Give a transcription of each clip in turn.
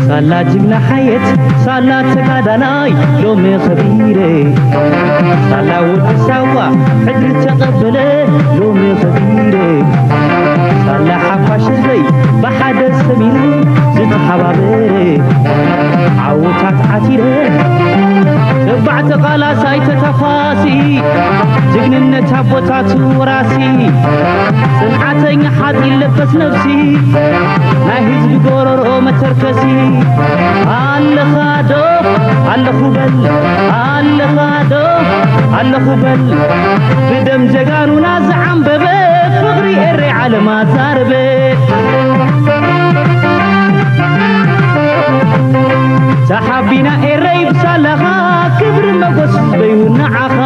ሳላ ጅግና ሓየት ሳላ ተጋዳላይ ሎሚ ኸቢረ፣ ሳላ ወዲ ሳዋ ሕድሪ ተቐበለ ሎሚ ኸቢረ፣ ሳላ ሓፋሽ ህዝበይ ብሓደ ሰሚሩ ዝተሓባበረ፣ ዓወታት ዓቲረ ተባዕ ተቓላሳይ ተተኳሲ፣ ጅግንነት ኣቦታቱ ወራሲ፣ ጽንዓተኛ ሓጺን ለበስ ነብሲ፣ ናይ ህዝቢ ጎረሮ መተርከሲ። ኣለኻ ዶ ኣለኹ በል፣ ኣለኻ ዶ ኣለኹ በል፣ ብደም ጀጋኑና ዝዓንበበ ፍቕሪ ኤረይ ዓለም ኣዛረበ። ተሓቢና ኤረይ ብሳላኻ ክብሪ መጎስ በዩ ንዓኻ።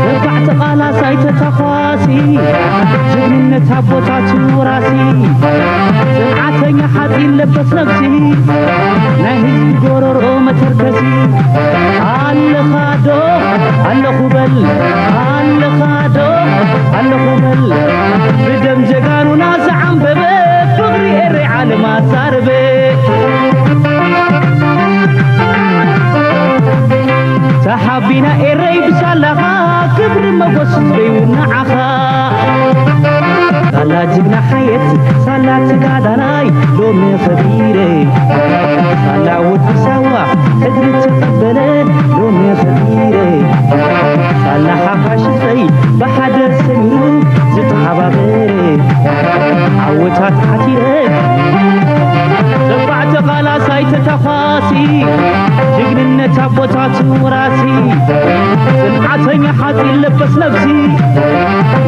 ተባዕ ተቓላሳይ ተተኳሲ፣ ጅግንነት ኣቦታቱ ወራሲ፣ ጽንዓተኛ ሓጺን ለበስ ነብሲ፣ ናይ ህዝቢ ጎረሮ መተርከሲ። ኣለኻ ዶ ኣለኹ በል፣ ኣለኻ ዶ ኣለኹ በል፣ ብደም ጀጋኑና ዝዓንበበ ፍቕሪ ኤረይ ዓለም ኣዛረበ። ተሓቢና ኤረይ ብሳላኻ ክብሪ መጎስ በዩ ንዓኻ። ሳላ ጅግና ሓየት ሳላ ተጋዳላይ ሎሚ ኸቢረ፣ ሳላ ወዲ ሳዋ ሕድሪ ተቐበለ ሎሚ ኸቢረ፣ ሳላ ሓፋሽ ህዝበይ ብሓደ ሰሚሩ ዝተሓባበረ፣ ዓወታት ዓቲረ ተባዕ ተቓላሳይ ተተኳሲ፣ ጅግንነት ኣቦታቱ ወራሲ፣ ጽንዓተኛ ሓጺን ለበስ ነብሲ፣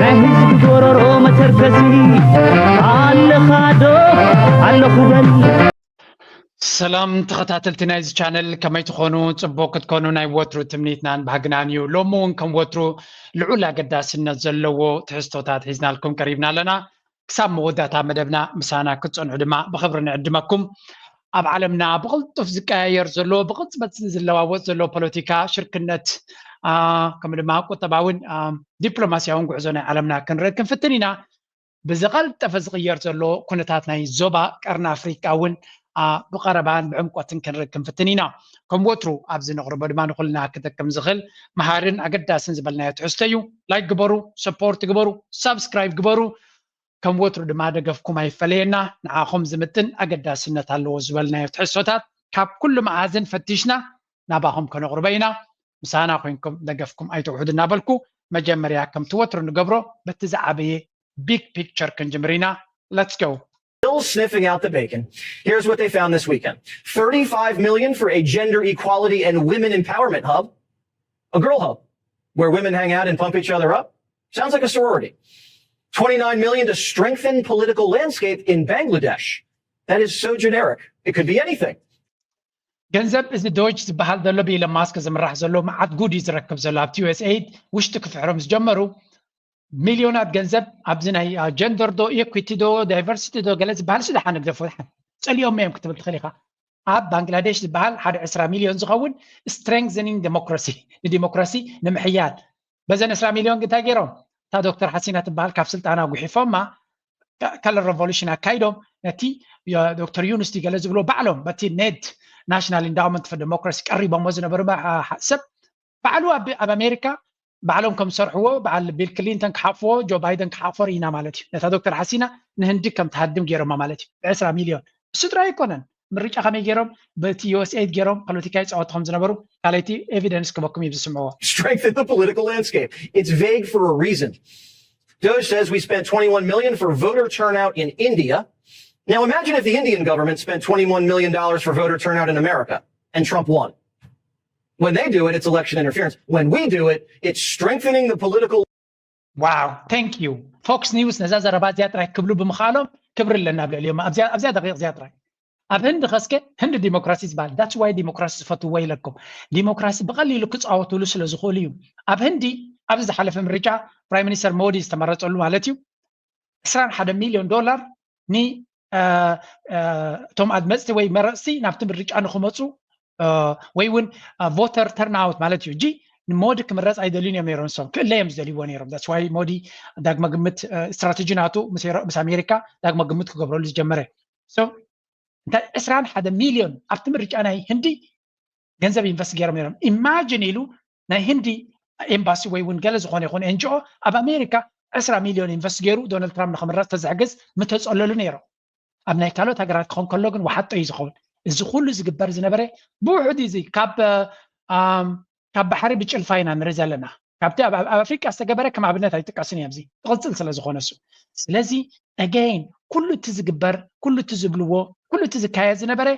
ናይ ህዝቢ ጎረሮ መተርከሲ። ኣለኻ ዶ ኣለኹ በል። ሰላም ተኸታተልቲ ናይዚ ቻነል፣ ከመይ ትኾኑ? ጽቡቕ ክትኮኑ ናይ ወትሩ ትምኒትናን ባህግናን እዩ። ሎሚ እውን ከም ወትሩ ልዑል ኣገዳስነት ዘለዎ ትሕዝቶታት ሒዝናልኩም ቀሪብና ኣለና። ክሳብ መወዳእታ መደብና ምሳና ክትጸንሑ ድማ ብኽብሪ ንዕድመኩም። ኣብ ዓለምና ብቕልጡፍ ዝቀያየር ዘሎ፣ ብቕጽበት ዝለዋወጥ ዘሎ ፖለቲካ፣ ሽርክነት፣ አ፣ ከምኡ ድማ ቁጠባውን፣ አ፣ ዲፕሎማስያውን ጉዕዞ ናይ ዓለምና ክንርኢ ክንፍትን ኢና። ብዝቐልጠፈ ዝቕየር ዘሎ ኩነታት ናይ ዞባ ቀርኒ ኣፍሪቃ እውን፣ አ፣ ብቐረባን ብዕምቆትን ክንርኢ ክንፍትን ኢና። ከም ወትሩ ኣብዚ ነቕርቦ ድማ ንኹልና ክጠቅም ዝኽእል መሃርን ኣገዳስን ዝበልናዮ ትሕዝቶ እዩ። ላይክ ግበሩ፣ ሰፖርት ግበሩ፣ ሳብስክራይብ ግበሩ። ከም ወትሩ ድማ ደገፍኩም ኣይፈለየና። ንዓኹም ዝምጥን ኣገዳስነት ኣለዎ ዝበልናዮ ትሕዝቶታት ካብ ኩሉ መኣዝን ፈቲሽና ናባኹም ከነቕርቦ ኢና። ምሳና ኮይንኩም ደገፍኩም ኣይትውሕዱ እናበልኩ፣ መጀመርያ ከምቲ ወትሩ ንገብሮ በቲ ዝዓበየ ቢግ ፒክቸር ክንጅምር ኢና። Let's go. Still sniffing out the bacon. Here's what they found this weekend. Thirty-five million for a gender equality and women empowerment hub. A girl hub where women hang out and pump each other up. Sounds like a sorority. Twenty-nine million to strengthen political landscape in Bangladesh. That is so generic. It could be anything. ገንዘብ እዚ ዶጅ ዝበሃል ዘሎ ብኢሎን ማስክ ዝምራሕ ዘሎ መዓት ጉድ እዩ ዝረክብ ዘሎ። ኣብቲ ዩ ኤስ ኤይድ ውሽጢ ክፍሕሮም ዝጀመሩ ሚልዮናት ገንዘብ ኣብዚ ናይ፣ አ፣ ጀንደር ዶ፣ ኢኩዊቲ ዶ፣ ዳይቨርሲቲ ዶ፣ ገለ ዝበሃል ስለ ሓነ ግደፎ፣ ጸሊኦም እዮም ክትብል ትኽእል ኢኻ። ኣብ ባንግላዴሽ ዝበሃል ሓደ ዕስራ ሚልዮን ዝኸውን ስትሬንግዘኒንግ ዴሞክራሲ፣ ንዲሞክራሲ ንምሕያል። በዘን ዕስራ ሚልዮን ግን እንታይ ገይሮም? እታ ዶክተር ሓሲና ትበሃል ካብ ስልጣና ጉሒፎማ፣ ከ-፣ ከለር ሬቮሉሽን ኣካይዶም። ነቲ፣ የ-፣ ዶክተር ዩኑስ ገለ ዝብሎ ባዕሎም በቲ ኔድ፣ ናሽናል ኢንዳውመንት ፎር ዴሞክራሲ፣ ቀሪቦሞ ዝነበሩ ባ-፣ ኣ-፣ ኣ-፣ ሰብ ባዕሉ ኣብ፣ ኣብ ኣሜሪካ ባዕሎም ከም ዝሰርሕዎ፣ በዓል ቢል ክሊንተን ክሓፍዎ፣ ጆ ባይደን ክሓፎ ርኢና ማለት እዩ። ነታ ዶክተር ሓሲና ንህንዲ ከም ትሃድም ገይሮማ ማለት እዩ። ብዕስራ ሚልዮን። እሱ ጥራይ ኣይኮነን። ምርጫ ከመይ ገይሮም በቲ ዩ ኤስ ኤይድ ገይሮም ፖለቲካ ይጻወቱ ከም ዝነበሩ ካልኣይቲ ኤቪደንስ ክበኩም እዩ ዝስምዕዎ። Strengthen the political landscape. It's vague for a reason. Doge says we spent twenty-one million for voter turnout in India. Now imagine if the Indian government spent twenty-one million dollars for voter turnout in America and Trump won. When they do it, it's election interference. When we do it, it's strengthening the political. Wow, thank you. ፎክስ ኒውስ ነዛ ዘረባ እዚኣ ጥራይ ክብሉ ብምኽኣሎም ክብሪ ኣለና ኣብ ልዕሊኦም። ኣብዚኣ፣ ኣብዚኣ ደቂቕ እዚኣ ጥራይ። ኣብ ህንዲ ኸስከ፣ ህንዲ ዲሞክራሲ ዝበሃል፣ that's why ዲሞክራሲ ዝፈትዎ ኢለኩም። ዲሞክራሲ ብቐሊሉ ክጻወቱሉ ስለ ዝኽእሉ እዩ። ኣብ ህንዲ፣ ኣብዚ ዝሓለፈ ምርጫ ፕራይም ሚኒስተር ሞዲ ዝተመረጸሉ ማለት እዩ፣ ዕስራን ሓደ ሚልዮን ዶላር ን-፣ እ፣ እ፣ እቶም ኣድመጽቲ ወይ መረጽቲ ናብቲ ምርጫ ንኽመጹ፣ እ፣ ወይ እውን፣ እ፣ ቮተር ተርንኣውት ማለት እዩ። እጂ ንሞዲ ክምረፅ ኣይደልዩን እዮም ነይሮም። ንሶም ክእለ እዮም ዝደልይዎ ነይሮም። That's why ሞዲ ዳግመ ግምት ስትራቴጂ ናቱ ምስ ኣሜሪካ ዳግመ ግምት ክገብረሉ ዝጀመረ። So እንታይ ዕስራን ሓደ ሚሊዮን ኣብቲ ምርጫ ናይ ህንዲ ገንዘብ ኢንቨስት ገይሮም ነይሮም። ኢማጂን ኢሉ ናይ ህንዲ ኤምባሲ ወይ እውን ገለ ዝኾነ ይኹን ኤንጂኦ ኣብ ኣሜሪካ ዕስራ ሚሊዮን ኢንቨስት ገይሩ ዶናልድ ትራምፕ ንክምረፅ ተዝሕግዝ ምተፀለሉ ነይሮም። ኣብ ናይ ካልኦት ሃገራት ክኾን ከሎ ግን ወሓጦ እዩ ዝኸውን። እዚ ኩሉ ዝግበር ዝነበረ ብውሕዱ እዚ ካብ ካብ ባሕሪ ብጭልፋ ኢና ንርኢ ዘለና። ካብቲ ኣብ ኣፍሪቃ ዝተገበረ ከም ኣብነት ኣይጥቀስን እየ ኣብዚ ትቕፅል ስለ ዝኾነ እሱ። ስለዚ again ኩሉ እቲ ዝግበር ኩሉ እቲ ዝብልዎ ኩሉ እቲ ዝካየድ ዝነበረ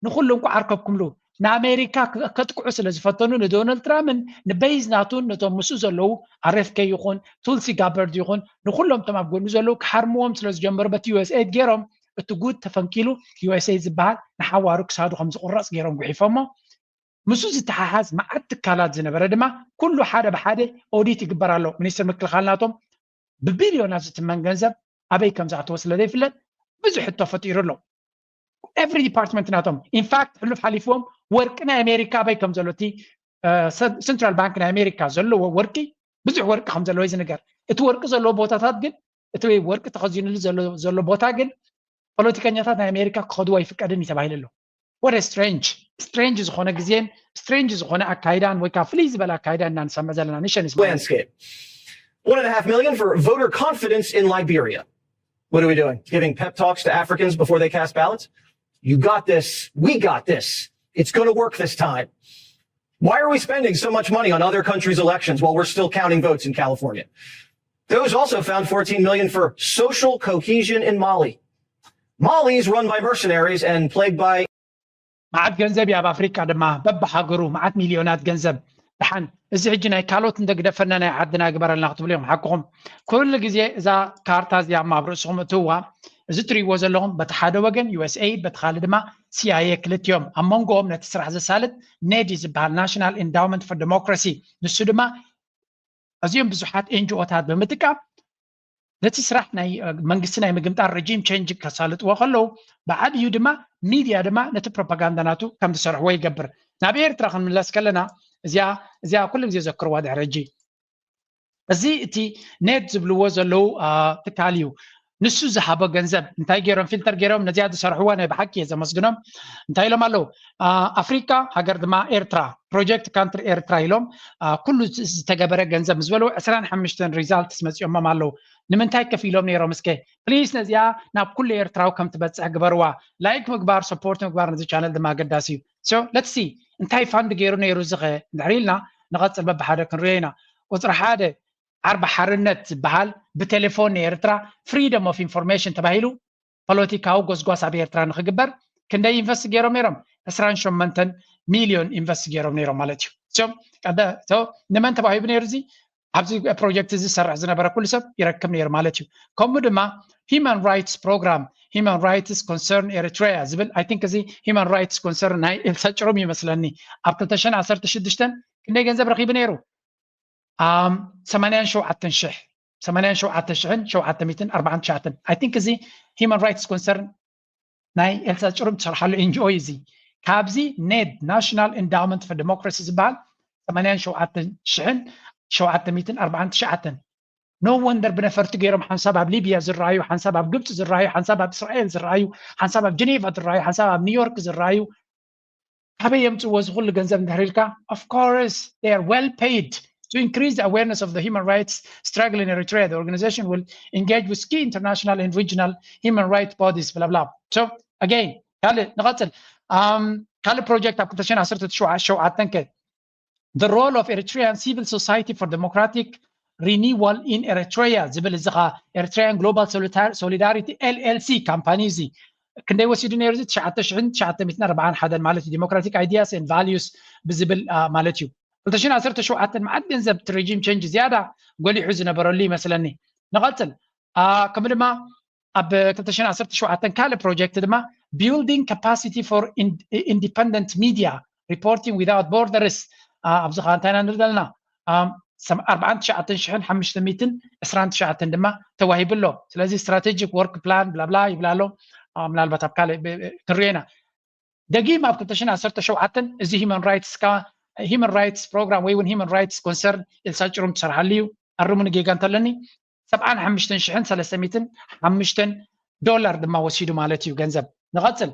ንኩሉ እንኳ ዓርከብኩምሉ ንኣሜሪካ ከጥቅዑ ስለ ዝፈተኑ ንዶናልድ ትራምፕን ንበይዝ ናቱን ነቶም ምስኡ ዘለዉ ኣርኤፍኬ ይኹን ቱልሲ ጋበርድ ይኹን ንኩሎም እቶም ኣብ ጎኑ ዘለዉ ክሓርምዎም ስለ ዝጀመሩ በቲ ዩኤስኤድ ገይሮም እቲ ጉድ ተፈንኪሉ ዩኤስኤድ ዝበሃል ንሓዋሩ ክሳዱ ከም ዝቁረፅ ገይሮም ጉሒፎሞ። ምስኡ ዝተሓሓዝ መዓት ትካላት ዝነበረ ድማ ኩሉ ሓደ ብሓደ ኦዲት ይግበር ኣሎ። ሚኒስትር ምክልኻል ናቶም ብቢልዮናት ዝትመን ገንዘብ ኣበይ ከም ዝኣተወ ስለ ዘይፍለጥ ብዙሕ ሕቶ ፈጢሩ ኣሎ። ኤቭሪ ዲፓርትመንት ናቶም ኢንፋክት ሕሉፍ ሓሊፍዎም ወርቂ ናይ ኣሜሪካ ኣበይ ከም ዘሎ እቲ ሰንትራል ባንክ ናይ ኣሜሪካ ዘለዎ ወርቂ ብዙሕ ወርቂ ከም ዘለዎ እዩ ዝንገር። እቲ ወርቂ ዘለዎ ቦታታት ግን እቲ ወርቂ ተኸዚኑሉ ዘሎ ቦታ ግን ፖለቲከኛታት ናይ ኣሜሪካ ክኸድዎ ኣይፍቀድን እዩ ተባሂሉ ኣሎ። ወደ ስትሬንጅ ስትሬንጅ ዝኾነ ግዜን ስትሬንጅ ዝኾነ ኣካይዳን ወይ ከዓ ፍልይ ዝበለ ኣካይዳ እና ንሰምዕ ዘለና ንሸን landscape. One and a half million for voter confidence in Liberia. What are we doing? Giving pep talks to Africans before they cast ballots? You got this. We got this. It's going to work this time. Why are we spending so much money on other countries' elections while we're still counting votes in California? Those also found fourteen million for social cohesion in Mali. Mali is run by mercenaries and plagued by መዓት ገንዘብ እዩ ኣብ ኣፍሪቃ ድማ በብሃገሩ መዓት ሚሊዮናት ገንዘብ ድሓን እዚ ሕጂ ናይ ካልኦት እንተግደፈና ናይ ዓድና ግበረልና ክትብሉ እዮም ሓቅኹም። ኩሉ ግዜ እዛ ካርታ እዚኣ ኣብ ርእስኹም እትዋ እዚ ትርእይዎ ዘለኹም በቲ ሓደ ወገን ዩኤስኤድ በቲ ካልእ ድማ ሲኣይኤ ክልቲኦም ኣብ መንጎኦም ነቲ ስራሕ ዘሳልጥ ኔዲ ዝበሃል ናሽናል ኢንዳውመንት ፎር ዴሞክራሲ ንሱ ድማ ኣዝዮም ብዙሓት ኤንጂኦታት ብምጥቃም ነቲ ስራሕ ናይ መንግስቲ ናይ ምግምጣር ረጂም ቸንጅ ከሳልጥዎ ከለዉ ብዓብዩ ድማ ሚድያ ድማ ነቲ ፕሮፓጋንዳ ናቱ ከም ዝሰርሕዎ ይገብር። ናብ ኤርትራ ክንምለስ ከለና እዚኣ እዚኣ ኩሉ ግዜ ዘክርዋ ድሕሪ ሕጂ እዚ እቲ ኔድ ዝብልዎ ዘለዉ ትካል እዩ። ንሱ ዝሃቦ ገንዘብ እንታይ ገይሮም ፊልተር ገይሮም ነዚኣ ዝሰርሕዋ ናይ ብሓቂ እየ ዘመስግኖም። እንታይ ኢሎም ኣለዉ? ኣፍሪካ ሃገር ድማ ኤርትራ ፕሮጀክት ካንትሪ ኤርትራ ኢሎም ኩሉ ዝተገበረ ገንዘብ ምስ በለዉ ዕስራን ሓሙሽተን ሪዛልትስ መፂኦሞም ኣለዉ። ንምንታይ ከፊሎም ነይሮም እስከ ፕሊስ ነዚኣ ናብ ኩሉ ኤርትራዊ ከም ትበፅሕ ግበርዋ። ላይክ ምግባር ሰፖርት ምግባር ነዚ ቻነል ድማ ኣገዳሲ እዩ። ሶ ለትሲ እንታይ ፋንድ ገይሩ ነይሩ ዝኸ እንድሕር ኢልና ንቐፅል በብሓደ ክንሪኦ ኢና። ቁፅሪ ሓደ ዓርቢ ሓርነት ዝበሃል ብቴሌፎን ንኤርትራ ፍሪደም ኦፍ ኢንፎርሜሽን ተባሂሉ ፖለቲካዊ ጎስጓስ ኣብ ኤርትራ ንክግበር ክንደይ ኢንቨስት ገይሮም ነይሮም ዕስራን ሸሞንተን ሚልዮን ኢንቨስት ገይሮም ነይሮም ማለት እዩ። እዚኦም ቀደ- እቶ- ንመን ተባሂቡ ነይሩ እዚ ኣብዚ ፕሮጀክት እዚ ዝሰርሕ ዝነበረ ኩሉ ሰብ ይረክብ ነይሩ ማለት እዩ። ከምኡ ድማ ሂማን ራይትስ ፕሮግራም ሂማን ራይትስ ኮንሰርን ኤሪትሪያ ዝብል ኣይ ቲንክ እዚ ሂማን ራይትስ ኮንሰርን ናይ ኤልሳ ጭሩም ይመስለኒ ኣብ ክልተ ሽሕን ዓሰርተ ሽዱሽተን ክንደይ ገንዘብ ረኺቡ ነይሩ? ኣም፣ ሰማንያን ሸውዓተን ሽሕ ሰማንያን ሸውዓተ ሽሕን ሸውዓተ ሚእትን ኣርባዓን ትሽዓተን ኣይ ቲንክ እዚ ሂማን ራይትስ ኮንሰርን ናይ ኤልሳ ጭሩም ትሰርሓሉ ኤንጂኦ እዩ እዚ። ካብዚ ኔድ ናሽናል ኢንዳውመንት ፎር ዴሞክራሲ ዝበሃል ሰማንያን ሸውዓተ ሽሕን ሸውዓተ ሚእትን ኣርባዓን ትሽዓተን ኖ ወንደር ብነፈርቲ ገይሮም ሓንሳብ ኣብ ሊብያ ዝረኣዩ ሓንሳብ ኣብ ግብፂ ዝረኣዩ ሓንሳብ ኣብ እስራኤል ዝረኣዩ ሓንሳብ ኣብ ጀኔቫ ዝረኣዩ ሓንሳብ ኣብ ኒውዮርክ ዝረኣዩ ካበይ የምፅዎ እዚ ኩሉ ገንዘብ እንድሕር ኢልካ of course they are well paid to increase the awareness of the human rights struggle in Eritrea. The organization will engage with key international and regional human rights bodies blah blah. So again ካልእ ንቐፅል ካልእ ፕሮጀክት ኣብ ክልተ ሽሕን ዓሰርተ ሸውዓተን ከ The role of Eritrean civil society for democratic renewal in Eritrea ዝብል እዚ ኸ Eritrean Global Solidarity L L C ካምፓኒ እዚ ክንደይ ወሲዱ ነይሩ እዚ ትሽዓተ ሽሕን ትሽዓተ ሚእትን ኣርባዓን ሓደን ማለት እዩ Democratic Ideas and Values ብዝብል ማለት እዩ ክልተ ሽሕን ዓሰርተ ሸውዓተን መዓት ገንዘብ እቲ regime change ዝያዳ ጎሊሑ ዝነበረሉ ይመስለኒ ንቐፅል ከምኡ ድማ ኣብ ክልተ ሽሕን ዓሰርተ ሸውዓተን ካልእ ፕሮጀክት ድማ Building Capacity for Independent Media Reporting Without Borders ኣብዚ ከዓ እንታይ ኢና ንርኢ ዘለና ኣርባዓን ትሽዓተን ሽሕን ሓሙሽተ ሚእትን ዕስራን ትሽዓተን ድማ ተዋሂቡ ኣሎ ስለዚ strategic work plan ብላብላ ይብላ ኣሎ ምናልባት ኣብ ካልእ ክንሪኦ ኢና ደጊም ኣብ ክልተ ሽሕን ዓሰርተ ሸውዓተን እዚ human rights ካ human rights program ወይ እውን human rights concern ኢልሳ ጭሩም ትሰርሓሉ እዩ። ኣርሙኒ ጌጋ እንተለኒ ሰብዓን ሓሙሽተን ሽሕን ሰለስተ ሚእትን ሓሙሽተን ዶላር ድማ ወሲዱ ማለት እዩ ገንዘብ። ንቐፅል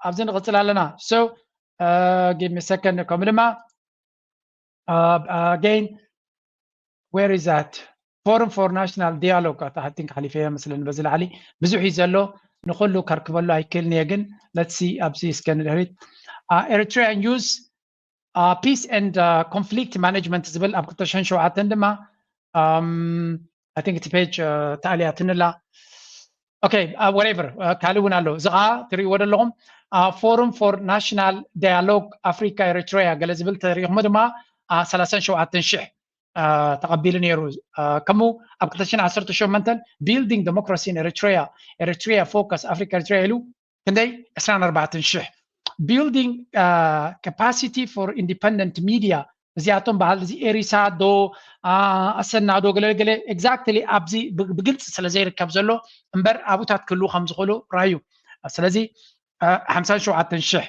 ኣብዚ ንቐፅል ኣለና። So give me a second። ከምኡ ድማ again where is that forum for national dialogue? I think ሓሊፈዮ መስለኒ። በዚ ላዕሊ ብዙሕ እዩ ዘሎ፣ ንኹሉ ከርክበሉ ኣይክእልን እየ። ግን let's see ኣብዚ እስከ ንድሕሪት። Eritrean use peace and conflict management ዝብል ኣብ ክልተ ሽሕን ሸውዓተን ድማ I think እቲ page ተኣልያትንላ። Okay, whatever ካልእ እውን ኣሎ። እዚ ከዓ ትሪእዎ ዘለኹም Forum for National Dialogue Africa Eritrea ገለ ዝብል ተሪእኹሞ ድማ ሰላሳን ሸውዓተን ሽሕ ተቐቢሉ ነይሩ። ከምኡ ኣብ ክልተ ሽሕን ዓሰርተ ሸሞንተን Building Democracy in Eritrea, Eritrea Focus, Africa Eritrea ኢሉ ክንደይ ዕስራን ኣርባዕተን ሽሕ። Building Capacity for Independent Media፣ እዚኣቶም በዓል እዚ ኤሪሳ ዶ ኣሰና ዶ ገለገለ exactly ኣብዚ ብግልፂ ስለ ዘይርከብ ዘሎ እምበር ኣብኡታት ክህልዉ ከም ዝኽእሉ ራዩ። ስለዚ ሓምሳን ሸውዓተን ሽሕ።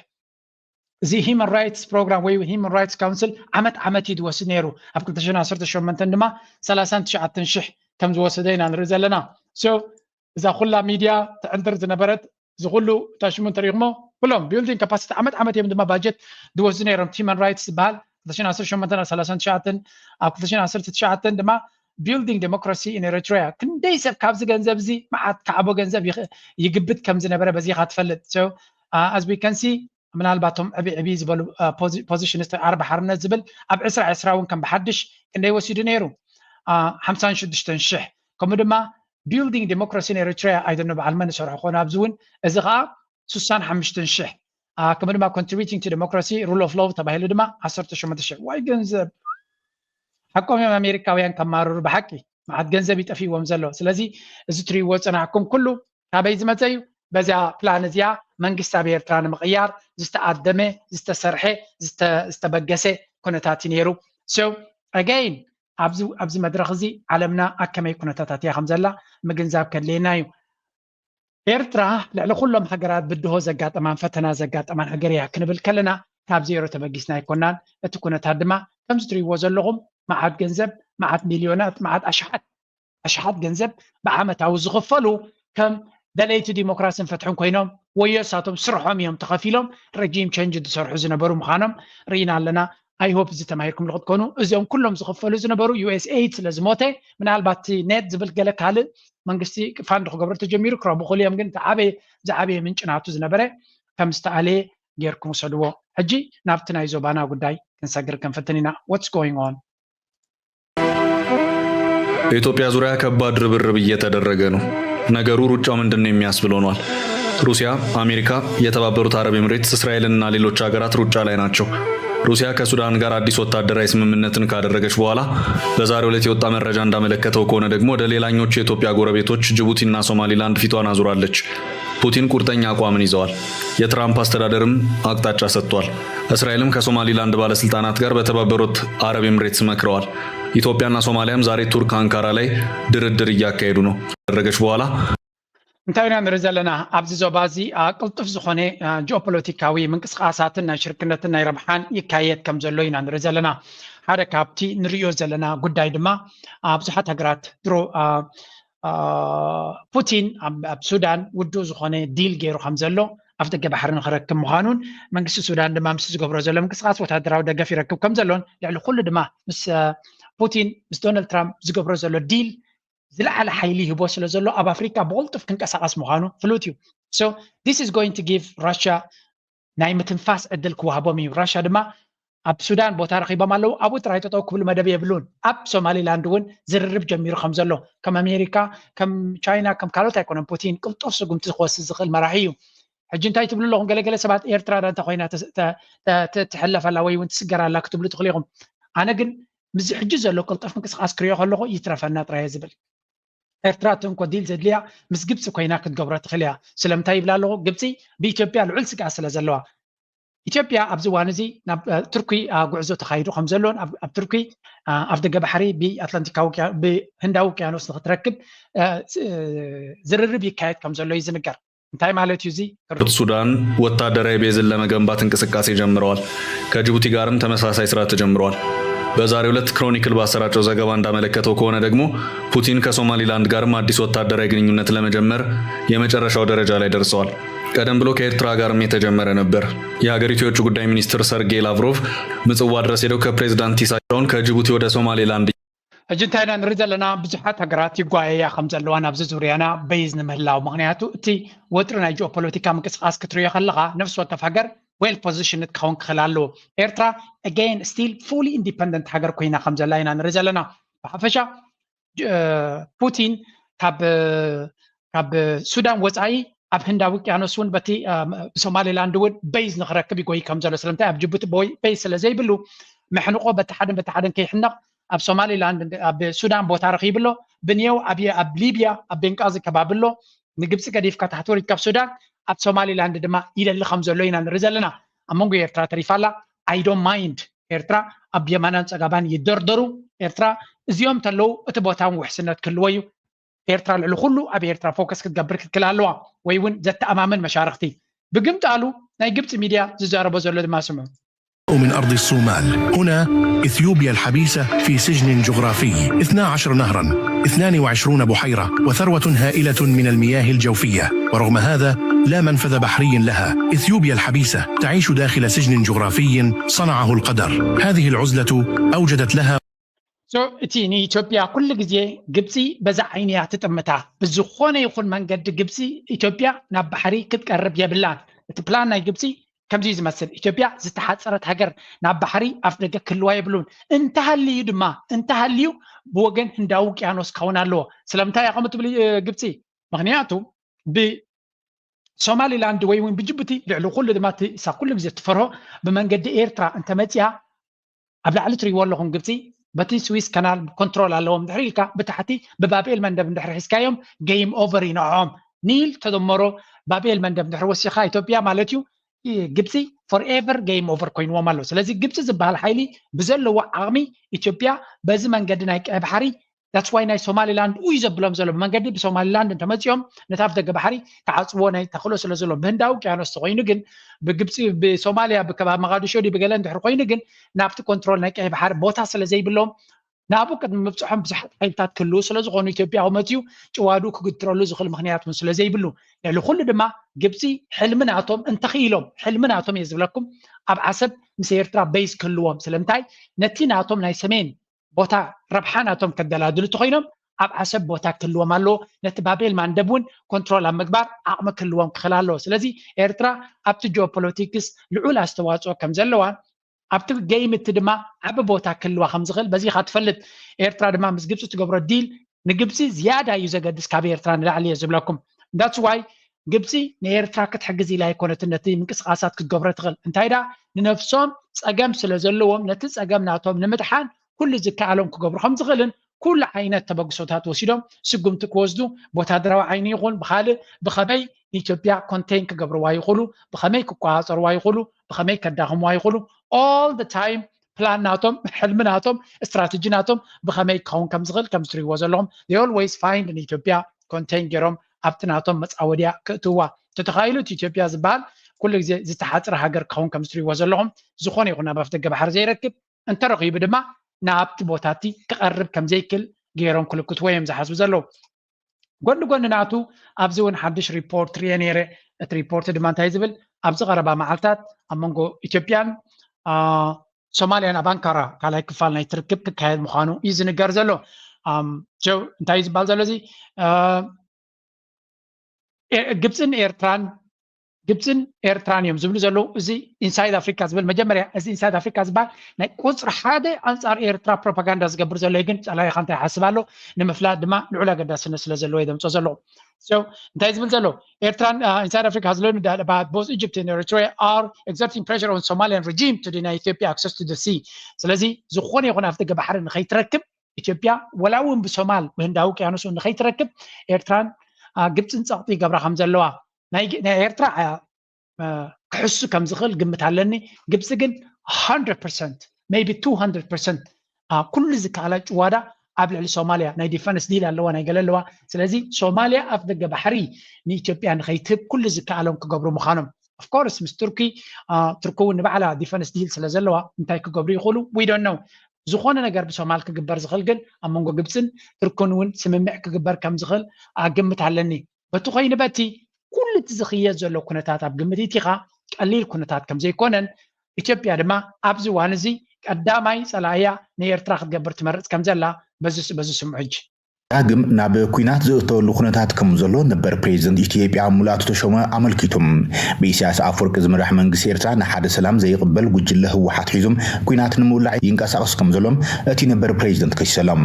እዚ Human Rights Program ወይ Human Rights Council ዓመት ዓመት እዩ ዝወስድ ነይሩ። ኣብ ክልተ ሽሕን ዓሰርተ ሸሞንተን ድማ ሰላሳን ትሽዓተን ሽሕ ከም ዝወሰደ ኢና ንርኢ ዘለና። So እዛ ኩላ ሚድያ ትዕንድር ዝነበረት እዚ ኩሉ ታሽሙ እንተሪእኹሞ ኩሎም Building Capacity ዓመት ዓመት እዮም ድማ ባጀት ዝወስዱ ነይሮም። Human Rights ዝበሃል ክልተ ሽሕን ዓሰርተ ሸሞንተን ኣብ ሰላሳን ትሽዓተን፣ ኣብ ክልተ ሽሕን ዓሰርተ ትሽዓተን ድማ Building Democracy in Eritrea ክንደይ ሰብ ካብዚ ገንዘብ እዚ መዓት ካዕቦ ገንዘብ ይግብት ከም ዝነበረ በዚኻ ትፈልጥ። So as we can see ምናልባት እቶም ዕብይ ዕብይ ዝበሉ positions ዓርቢ ሓርነት ዝብል ኣብ ዕስራ ዕስራ እውን ከም ብሓድሽ ክንደይ ወሲዱ ነይሩ? ሓምሳን ሽዱሽተን ሽሕ። ከምኡ ድማ Building Democracy in Eritrea ኣይደኖ በዓል መን ዝሰርሖ ኮነ ኣብዚ እውን እዚ ከዓ ስሳን ሓሙሽተን ሽሕ። ከምኡ ድማ Contributing to Democracy, Rule of Law ተባሂሉ ድማ ዓሰርተ ሸሞንተ ሽሕ። ዋይ ገንዘብ ሓቆም እዮም ኣሜሪካውያን ከማርሩ ብሓቂ መዓት ገንዘብ ይጠፊእዎም ዘሎ። ስለዚ እዚ ትሪእዎ ዝፀናሕኩም ኩሉ ካበይ ዝመፀ እዩ? በዚያ ፕላን እዚኣ መንግስቲ ኣብ ኤርትራ ንምቕያር ዝተኣደመ ዝተሰርሐ ዝተበገሰ ኩነታት እዩ ነይሩ። So again ኣብዚ መድረኽ እዚ ዓለምና ኣብ ከመይ ኩነታታት እያ ከም ዘላ ምግንዛብ ከድልየና እዩ። ኤርትራ ልዕሊ ኩሎም ሃገራት ብድሆ ዘጋጠማን ፈተና ዘጋጠማን ሃገር እያ ክንብል ከለና ካብ ዜሮ ተበጊስና ኣይኮናን። እቲ ኩነታት ድማ ከምዚ ትሪእዎ ዘለኹም መዓት ገንዘብ፣ መዓት ሚልዮናት፣ መዓት ኣሽሓት ኣሽሓት ገንዘብ ብዓመታዊ ዝኽፈሉ ከም ደለይቲ ዲሞክራስን ፍትሕን ኮይኖም ወዮ እሳቶም ስርሖም እዮም ተኸፊሎም regime change ዝሰርሑ ዝነበሩ ምዃኖም ርኢና ኣለና። I hope እዚ ተማሂርኩምሉ ክትኮኑ። እዚኦም ኩሎም ዝኽፈሉ ዝነበሩ ዩ ኤስ ኤይድ ስለ ዝሞተ ምናልባት እቲ ኔት ዝብል ገለ ካልእ መንግስቲ ፋንድ ክገብሮ ተጀሚሩ ክረቡ ክእሉ እዮም። ግን እቲ ዓበየ ዝዓበየ ምንጪ ናቱ ዝነበረ ከም ዝተኣለየ ጌርኩም ውሰድዎ። ሕጂ ናብቲ ናይ ዞባና ጉዳይ ክንሰግር ክንፍትን ኢና። What's going on? በኢትዮጵያ ዙሪያ ከባድ ርብርብ እየተደረገ ነው። ነገሩ ሩጫው ምንድን ነው የሚያስብል ሆኗል። ሩሲያ፣ አሜሪካ፣ የተባበሩት አረብ ኤምሬትስ፣ እስራኤልና ሌሎች ሀገራት ሩጫ ላይ ናቸው። ሩሲያ ከሱዳን ጋር አዲስ ወታደራዊ ስምምነትን ካደረገች በኋላ በዛሬው ዕለት የወጣ መረጃ እንዳመለከተው ከሆነ ደግሞ ወደ ሌላኞቹ የኢትዮጵያ ጎረቤቶች ጅቡቲና ሶማሊላንድ ፊቷን አዙራለች። ፑቲን ቁርጠኛ አቋምን ይዘዋል። የትራምፕ አስተዳደርም አቅጣጫ ሰጥቷል። እስራኤልም ከሶማሊላንድ ባለስልጣናት ጋር በተባበሩት አረብ ኤምሬትስ መክረዋል። ኢትዮጵያና ሶማሊያም ዛሬ ቱርክ አንካራ ላይ ድርድር እያካሄዱ ነው። ካደረገች በኋላ እንታይ ኢና ንርኢ ዘለና? ኣብዚ ዞባ እዚ ቅልጡፍ ዝኾነ ጂኦፖለቲካዊ ምንቅስቃሳትን ናይ ሽርክነትን ናይ ረብሓን ይካየድ ከም ዘሎ ኢና ንርኢ ዘለና። ሓደ ካብቲ ንርእዮ ዘለና ጉዳይ ድማ ብዙሓት ሃገራት ድሮ ፑቲን ኣብ ሱዳን ውዱእ ዝኾነ ዲል ገይሩ ከም ዘሎ ኣፍ ደገ ባሕሪ ንክረክብ ምዃኑን መንግስቲ ሱዳን ድማ ምስ ዝገብሮ ዘሎ ምንቅስቃስ ወታደራዊ ደገፍ ይረክብ ከም ዘሎን ልዕሊ ኩሉ ድማ ምስ ፑቲን ምስ ዶናልድ ትራምፕ ዝገብሮ ዘሎ ዲል ዝለዓለ ሓይሊ ይህቦ ስለ ዘሎ ኣብ ኣፍሪካ ብቕልጡፍ ክንቀሳቐስ ምዃኑ ፍሉጥ እዩ። So this is going to give Russia ናይ ምትንፋስ ዕድል ክወሃቦም እዩ። ራሻ ድማ ኣብ ሱዳን ቦታ ረኺቦም ኣለዉ። ኣብኡ ጥራይ ጠጠው ክብሉ መደብ የብሉን። ኣብ ሶማሊላንድ እውን ዝርርብ ጀሚሩ ከም ዘሎ ከም ኣሜሪካ ከም ቻይና ከም ካልኦት ኣይኮነን። ፑቲን ቅልጡፍ ስጉምቲ ክወስድ ዝኽእል መራሒ እዩ። ሕጂ እንታይ ትብሉ ኣለኹም? ገለገለ ሰባት ኤርትራ ዳ እንተ ኮይና ትሕለፈላ ወይ እውን ትስገራላ ክትብሉ ትኽእሉ ኢኹም። ኣነ ግን ምስዚ ሕጂ ዘሎ ቅልጡፍ ምንቅስቃስ ክሪኦ ከለኹ ይትረፈና ጥራየ ዝብል ኤርትራ እቲ እንኮ ዲል ዘድልያ ምስ ግብፂ ኮይና ክትገብሮ ትኽእል እያ። ስለምንታይ ይብላ ኣለኹ? ግብፂ ብኢትዮጵያ ልዑል ስግኣት ስለ ዘለዋ። ኢትዮጵያ ኣብዚ እዋን እዚ ናብ ቱርኪ ጉዕዞ ተኻይዱ ከም ዘሎን ኣብ ቱርኪ ኣፍ ደገ ባሕሪ ብህንዳዊ ውቅያኖስ ንክትረክብ ዝርርብ ይካየድ ከም ዘሎ እዩ ዝንገር። እንታይ ማለት እዩ እዚ? ሱዳን ወታደራዊ ቤዝን ለመገንባት እንቅስቃሴ ጀምረዋል። ከጅቡቲ ጋርም ተመሳሳይ ስራ ተጀምረዋል። በዛሬው ዕለት ክሮኒክል ባሰራጨው ዘገባ እንዳመለከተው ከሆነ ደግሞ ፑቲን ከሶማሊላንድ ጋርም አዲስ ወታደራዊ ግንኙነት ለመጀመር የመጨረሻው ደረጃ ላይ ደርሰዋል። ቀደም ብሎ ከኤርትራ ጋርም የተጀመረ ነበር። የሀገሪቱ የውጭ ጉዳይ ሚኒስትር ሰርጌይ ላቭሮቭ ምጽዋ ድረስ ሄደው ከፕሬዚዳንት ኢሳያውን ከጅቡቲ ወደ ሶማሌላንድ ሕጂ እንታይ ኢና ንርኢ ዘለና? ብዙሓት ሃገራት ይጓየያ ከም ዘለዋ ናብዚ ዙርያና በይዝ ንምህላው። ምክንያቱ እቲ ወጥሪ ናይ ጂኦፖለቲካ ምንቅስቃስ ክትሪኦ ከለካ ነፍሲ ወከፍ ሃገር ዌል ፖዚሽን ክትኸውን ክኽእል ኣለዎ። ኤርትራ again still fully independent ሃገር ኮይና ከም ዘላ ኢና ንርኢ ዘለና። ብሓፈሻ እ፣ ፑቲን ካብ ካብ ሱዳን ወፃኢ ኣብ ህንዳዊ ውቅያኖስ እውን በቲ እ፣ ብሶማሌላንድ እውን በይዝ ንክረክብ ይጎይ ከም ዘሎ። ስለምንታይ ኣብ ጅቡቲ ቦይ- በይዝ ስለ ዘይብሉ መሕንቆ በቲ ሓደን በቲ ሓደን ከይሕነቕ ኣብ ሶማሌላንድ ኣብ ሱዳን ቦታ ረኺቡ ኣሎ። ብንየው ኣብ ኣብ ሊብያ ኣብ ቤንቃዚ ከባቢ ኣሎ። ንግብፂ ገዲፍካ ታሕቲ ወሪድካ ኣብ ሱዳን ኣብ ሶማሌላንድ ድማ ይደሊ ከም ዘሎ ኢና ንርኢ ዘለና። ኣብ መንጎ ኤርትራ ተሪፋ ኣላ። I don't mind ኤርትራ ኣብ የማናን ፀጋማን ይደርደሩ። ኤርትራ እዚኦም ተለዉ እቲ ቦታ እውን ውሕስነት ክህልዎ እዩ። ኤርትራ ልዕሊ ኩሉ ኣብ ኤርትራ ፎከስ ክትገብር ክትክል ኣለዋ ወይ እውን ዘተኣማምን መሻርክቲ። ብግምጣሉ ናይ ግብፂ ሚድያ ዝዛረቦ ዘሎ ድማ ስምዑ። من أرض الصومال. هنا إثيوبيا الحبيسة في سجن جغرافي، اثنا عشر نهرا، اثنان وعشرون بحيرة، وثروة هائلة من المياه الجوفية. ورغم هذا، لا منفذ بحري لها. إثيوبيا الحبيسة تعيش داخل سجن جغرافي صنعه القدر. هذه العزلة أوجدت لها So እቲ ንኢትዮጵያ ኩሉ ግዜ ግብፂ በዛ ዓይኒ እያ ትጥምታ። ብዝኾነ ይኹን መንገዲ ግብፂ ኢትዮጵያ ናብ ባሕሪ ክትቀርብ የብላን። እቲ ፕላን ናይ ግብፂ ከምዚ እዩ ዝመስል። ኢትዮጵያ ዝተሓፀረት ሃገር ናብ ባሕሪ ኣፍ ደገ ክህልዋ የብሉን። እንተሃልዩ ድማ እንተሃልዩ ብወገን ህንዳዊ ውቅያኖስ ክኸውን ኣለዎ። ስለምንታይ እያ ከምኡ ትብል እ፣ ግብፂ? ምክንያቱ ብሶማሊላንድ ወይ እውን ብጅቡቲ ልዕሊ ኩሉ ድማ እቲ እሳ ኩሉ ግዜ ትፈርሆ ብመንገዲ ኤርትራ እንተመፅያ ኣብ ላዕሊ ትሪእዎ ኣለኹም ግብፂ በቲ ስዊስ ካናል ኮንትሮል ኣለዎም። ድሕሪ ኢልካ ብታሕቲ ብባብኤል መንደብ እንድሕር ሒዝካዮም ጌም ኦቨር እዩ ንዕኦም። ኒል ተደመሮ ባብኤል መንደብ እንድሕር ወሲኻ ኢትዮጵያ ማለት እዩ ግብፂ ፎርኤቨር ጌም ኦቨር ኮይንዎም ኣሎ። ስለዚ ግብፂ ዝበሃል ሓይሊ ብዘለዎ ዓቕሚ ኢትዮጵያ በዚ መንገዲ ናይ ቀይ ባሕሪ that's why ናይ ሶማሊላንድ እዩ ዘብሎም ዘሎ ብመንገዲ ብሶማሊላንድ እንተመፂኦም ነቲ ኣፍ ደገ ባሕሪ ክዓፅዎ ናይ ተኽእሎ ስለ ዘሎ ብህንዳዊ ውቅያኖስ ተኮይኑ ግን ብግብፂ ብሶማሊያ ብከባቢ መቃዲሾ ድዩ ብገለ እንድሕር ኮይኑ ግን ናብቲ ኮንትሮል ናይ ቀይ ባሕሪ ቦታ ስለ ዘይብሎም ናብኡ ቅድሚ ምብፅሖም ብዙሓት ሓይልታት ክህልዉ ስለ ዝኾኑ ኢትዮጵያ መፅዩ ጭዋዱ ክግትረሉ ዝኽእል ምክንያት እውን ስለ ዘይብሉ ልዕሊ ኩሉ ድማ ግብፂ ሕልሚ ናቶም እንተኽኢሎም ሕልሚ ናቶም እየ ዝብለኩም ኣብ ዓሰብ ምስ ኤርትራ በይዝ ክህልዎም ስለምንታይ ነቲ ናቶም ናይ ሰሜን ቦታ ረብሓ ናቶም ከደላድሉ እንተኮይኖም ኣብ ዓሰብ ቦታ ክህልዎም ኣለዎ ነቲ ባቤል ማንደብ እውን ኮንትሮል ኣብ ምግባር ዓቕሚ ክህልዎም ክኽእል ኣለዎ ስለዚ ኤርትራ ኣብቲ ጂኦፖለቲክስ ልዑል ኣስተዋፅኦ ከም ዘለዋ ኣብቲ ገይም እቲ ድማ ዓቢ ቦታ ክህልዋ ከም ዝኽእል በዚ ኢኻ ትፈልጥ ኤርትራ ድማ ምስ ግብፂ ትገብሮ ዲል ንግብፂ ዝያዳ እዩ ዘገድስ ካብ ኤርትራ ንላዕሊ እየ ዝብለኩም that's why ግብፂ ንኤርትራ ክትሕግዝ ኢላ ኣይኮነትን ነቲ ምንቅስቃሳት ክትገብሮ ትኽእል እንታይ ዳ ንነፍሶም ፀገም ስለ ዘለዎም ነቲ ፀገም ናቶም ንምድሓን ኩሉ ዝከኣሎም ክገብሩ ከም ዝኽእልን ኩሉ ዓይነት ተበግሶታት ወሲዶም ስጉምቲ ክወስዱ ብወታደራዊ ዓይኒ ይኹን ብካልእ ብኸመይ ንኢትዮጵያ ኮንቴን ክገብርዋ ይኽእሉ ብኸመይ ክቆፃፀርዋ ይኽእሉ ብኸመይ ከዳኽምዋ ይኽእሉ all the time ፕላን ናቶም ሕልሚ ናቶም ስትራተጂ ናቶም ብኸመይ ክኸውን ከም ዝኽእል ከም ዝትሪእዎ ዘለኹም they always find ንኢትዮጵያ ኮንቴን ገይሮም ኣብቲ ናቶም መፃወድያ ክእትውዋ ተተኻኢሉ እቲ ኢትዮጵያ ዝበሃል ኩሉ ግዜ ዝተሓፅረ ሃገር ክኸውን ከም ዝትሪእዎ ዘለኹም ዝኾነ ይኹን ናብ ኣፍደገ ባሕሪ ዘይረክብ እንተረኺቡ ድማ ናብቲ ቦታ እቲ ክቐርብ ከም ዘይክእል ገይሮም ክልክትዎ እዮም ዝሓስቡ ዘለዉ ጎኒ ጎኒ ናቱ ኣብዚ እውን ሓድሽ ሪፖርት ርየ ነይረ እቲ ሪፖርት ድማ እንታይ ዝብል ኣብዚ ቀረባ መዓልታት ኣብ መንጎ ኢትዮጵያን ሶማልያን ኣብ ኣንካራ ካልኣይ ክፋል ናይ ትርክብ ክካየድ ምዃኑ እዩ ዝንገር ዘሎ ጀው እንታይ ዝበሃል ዘሎ እዚ ግብፅን ኤርትራን ግብፅን ኤርትራን እዮም ዝብሉ ዘለዉ እዚ ኢንሳይድ ኣፍሪካ ዝብል መጀመርያ እዚ ኢንሳይድ ኣፍሪካ ዝበሃል ናይ ቁፅሪ ሓደ ኣንፃር ኤርትራ ፕሮፓጋንዳ ዝገብር ዘሎ ግን ፀላኢካ እንታይ ሓስብ ኣሎ ንምፍላጥ ድማ ልዑል ኣገዳስነት ስለ ዘለዎ የደምፆ ዘለዉ እንታይ ዝብል ዘሎ ኤርትራን ኢንሳይድ ኣፍሪካ has learned that about both Egypt and Eritrea are exerting pressure on Somalian regime to deny Ethiopia access to the sea ስለዚ ዝኾነ ይኹን ኣፍደገ ባሕሪ ንኸይትረክብ ኢትዮጵያ ወላ እውን ብሶማል ብህንዳዊ ውቅያኖስ ንኸይትረክብ ኤርትራን ግብፅን ፀቕጢ ይገብራ ከም ዘለዋ ናይ ኤርትራ ክሕሱ ከም ዝኽእል ግምት ኣለኒ ግብፂ ግን hundred percent maybe two hundred percent ኩሉ ዝከኣላ ጭዋዳ ኣብ ልዕሊ ሶማልያ ናይ ዲፈንስ ዲል ኣለዋ፣ ናይ ገለ ኣለዋ። ስለዚ ሶማልያ ኣፍ ደገ ባሕሪ ንኢትዮጵያ ንኸይትህብ ኩሉ ዝከኣሎም ክገብሩ ምዃኖም። Of course ምስ ቱርኪ፣ ቱርኪ እውን ንባዕላ ዲፈንስ ዲል ስለ ዘለዋ እንታይ ክገብሩ ይኽእሉ? We don't know። ዝኾነ ነገር ብሶማል ክግበር ዝኽእል ግን ኣብ መንጎ ግብፅን ቱርክን እውን ስምምዕ ክግበር ከም ዝኽእል ኣግምት ኣለኒ። በቲ ኮይኑ በቲ ኩሉ እቲ ዝኽየድ ዘሎ ኩነታት ኣብ ግምት ኢትኻ ቀሊል ኩነታት ከም ዘይኮነን ኢትዮጵያ ድማ ኣብዚ እዋን እዚ ቀዳማይ ፀላእያ ንኤርትራ ክትገብር ትመርፅ ከም ዘላ በዚ በዚ ስምዑ ሕጂ። ዳግም ናብ ኲናት ዝእተወሉ ኩነታት ከም ዘሎ ነበር ፕሬዚደንት ኢትዮጵያ ሙላቱ ተሾመ ኣመልኪቱ። ብኢሳያስ ኣፈወርቂ ዝምራሕ መንግስቲ ኤርትራ ንሓደ ሰላም ዘይቕበል ጉጅለ ህወሓት ሒዙም ኲናት ንምውላዕ ይንቀሳቐስ ከም ዘሎ እቲ ነበር ፕሬዚደንት ከሲሶሎም።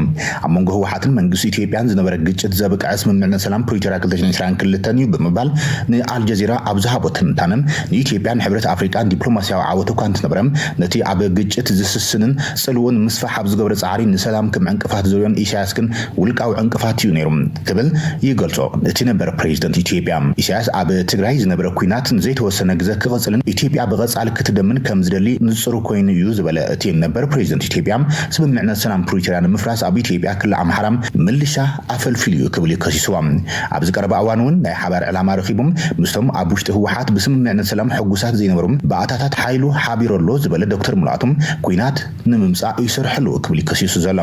ኣብ መንጎ ህወሓትን መንግስቲ ኢትዮጵያን ዝነበረ ግጭት ዘብቅዐ ስምምዕነት ሰላም ፕሪቶርያ ክልተ ሽሕን ዕስራን ክልተን እዩ ብምባል ንኣልጀዚራ ኣብ ዝሃቦ ትንታነ ንኢትዮጵያን ሕብረት ኣፍሪቃን ዲፕሎማሲያዊ ዓወት እኳ እንተነበረ ነቲ ኣብ ግጭት ዝስስንን ጽልውን ምስፋሕ ኣብ ዝገብረ ጻዕሪ ንሰላም ከም ዕንቅፋት ዝርእዮን ኢሳያስ ግን ውልቃዊ ዕንቅፋት እዩ ነይሩ ክብል ይገልጾ እቲ ነበር ፕሬዚደንት ኢትዮጵያ። ኢሳያስ ኣብ ትግራይ ዝነበረ ኲናት ንዘይተወሰነ ግዘ ክቕጽልን ኢትዮጵያ ብቐጻሊ ክትደምን ከም ዝደሊ ንጹር ኮይኑ እዩ ዝበለ እቲ ነበር ፕሬዚደንት ኢትዮጵያ ስምምዕነት ሰላም ፕሪቶርያ ንምፍራስ ኣብ ኢትዮጵያ ክልል ኣምሓራ ምልሻ ኣፈልፊሉ እዩ ክብል እዩ ከሲስዎ። ኣብዚ ቀረባ እዋን እውን ናይ ሓባር ዕላማ ረኺቦም ምስቶም ኣብ ውሽጢ ህወሓት ብስምምዕነት ሰላም ሕጉሳት ዘይነበሩ ባእታታት ሓይሉ ሓቢሩ ኣሎ ዝበለ ዶክተር ሙላቱ ኲናት ንምምፃእ ይሰርሐሉ ክብል ከሲሱ ዘሎ።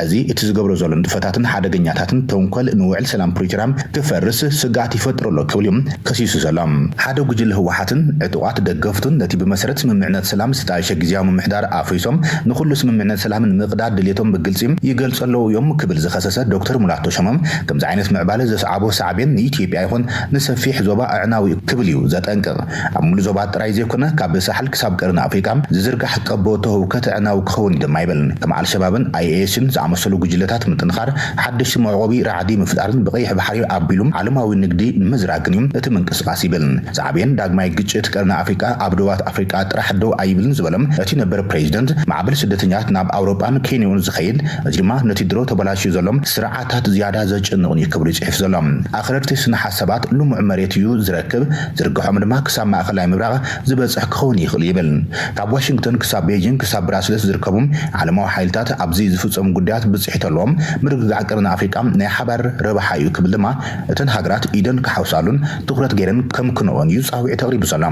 ሕዚ እቲ ዝገብሮ ዘሎ ንጥፈታትን ሓደገኛታትን ተንኮል ንውዕል ሰላም ፕሪቶርያ ክፈርስ ስግኣት ይፈጥረሎ ክብል እዩ ከሲሱ ዘሎ። ሓደ ጉጅለ ህወሓትን ዕጡቓት ደገፍቱን ነቲ ብመሰረት ስምምዕነት ሰላም ዝተጣየሸ ግዝያዊ ምምሕዳር ኣፍሪሶም ንኩሉ ስምምዕነት ሰላም ንምቕዳድ ድሌቶም ብግልፂ ይገልፁ ኣለዉ እዮም ክብል ዝኸሰሰ ዶክተር ሙላቱ ተሾመ ከምዚ ዓይነት ምዕባለ ዘስዓቦ ሳዕቤን ንኢትዮጵያ ይኹን ንሰፊሕ ዞባ ኣዕናዊ እዩ ክብል እዩ ዘጠንቅቕ። ኣብ ሙሉእ ዞባ ጥራይ ዘይኮነ ካብ ሳሕል ክሳብ ቀርኒ ኣፍሪቃ ዝዝርጋሕ ቀበቶ ህውከት ኣዕናዊ ክኸውን እዩ ድማ ይብል። ከም ኣልሸባብን ኣይኤስን ዝኣመሰሉ ጉጅለታት ምጥንኻር ሓደሽቲ መዕቆቢ ራዕዲ ምፍጣርን ብቀይሕ ባሕሪ ኣቢሉ ዓለማዊ ንግዲ ንምዝራግን እዩ እቲ ምንቅስቃስ ይብል። ሳዕቤን ዳግማይ ግጭት ቀርኒ ኣፍሪቃ ኣብ ዶባት ኣፍሪቃ ጥራሕ ደው ኣይብልን ዝበለ እቲ ነበር ፕሬዚደንት ማዕበል ስደተኛታት ናብ ኣውሮጳን ኬንያን ዝኸይድ እዚ ድማ ነቲ ድሮ ተበላሽዩ ዘሎ ስርዓታት ዝያዳ ዘጨንቕን እዩ ክብሉ ይፅሕፍ ዘሎ። ኣኽረርቲ ስነ ሓሳባት ልሙዕ መሬት እዩ ዝረክብ፣ ዝርግሖም ድማ ክሳብ ማእኸላይ ምብራቕ ዝበፅሕ ክኸውን ይኽእል ይብል። ካብ ዋሽንግተን ክሳብ ቤጂንግ ክሳብ ብራስልስ ዝርከቡ ዓለማዊ ሓይልታት ኣብዚ ዝፍፀሙ ጉዳያት ብፅሒት ኣለዎም፣ ምርግጋዕ ቀርኒ ኣፍሪቃ ናይ ሓባር ረብሓ እዩ ክብል ድማ እተን ሃገራት ኢደን ክሓውሳሉን ትኹረት ገይረን ከምክንኦን እዩ ፃውዒት ኣቕሪቡ ዘሎ።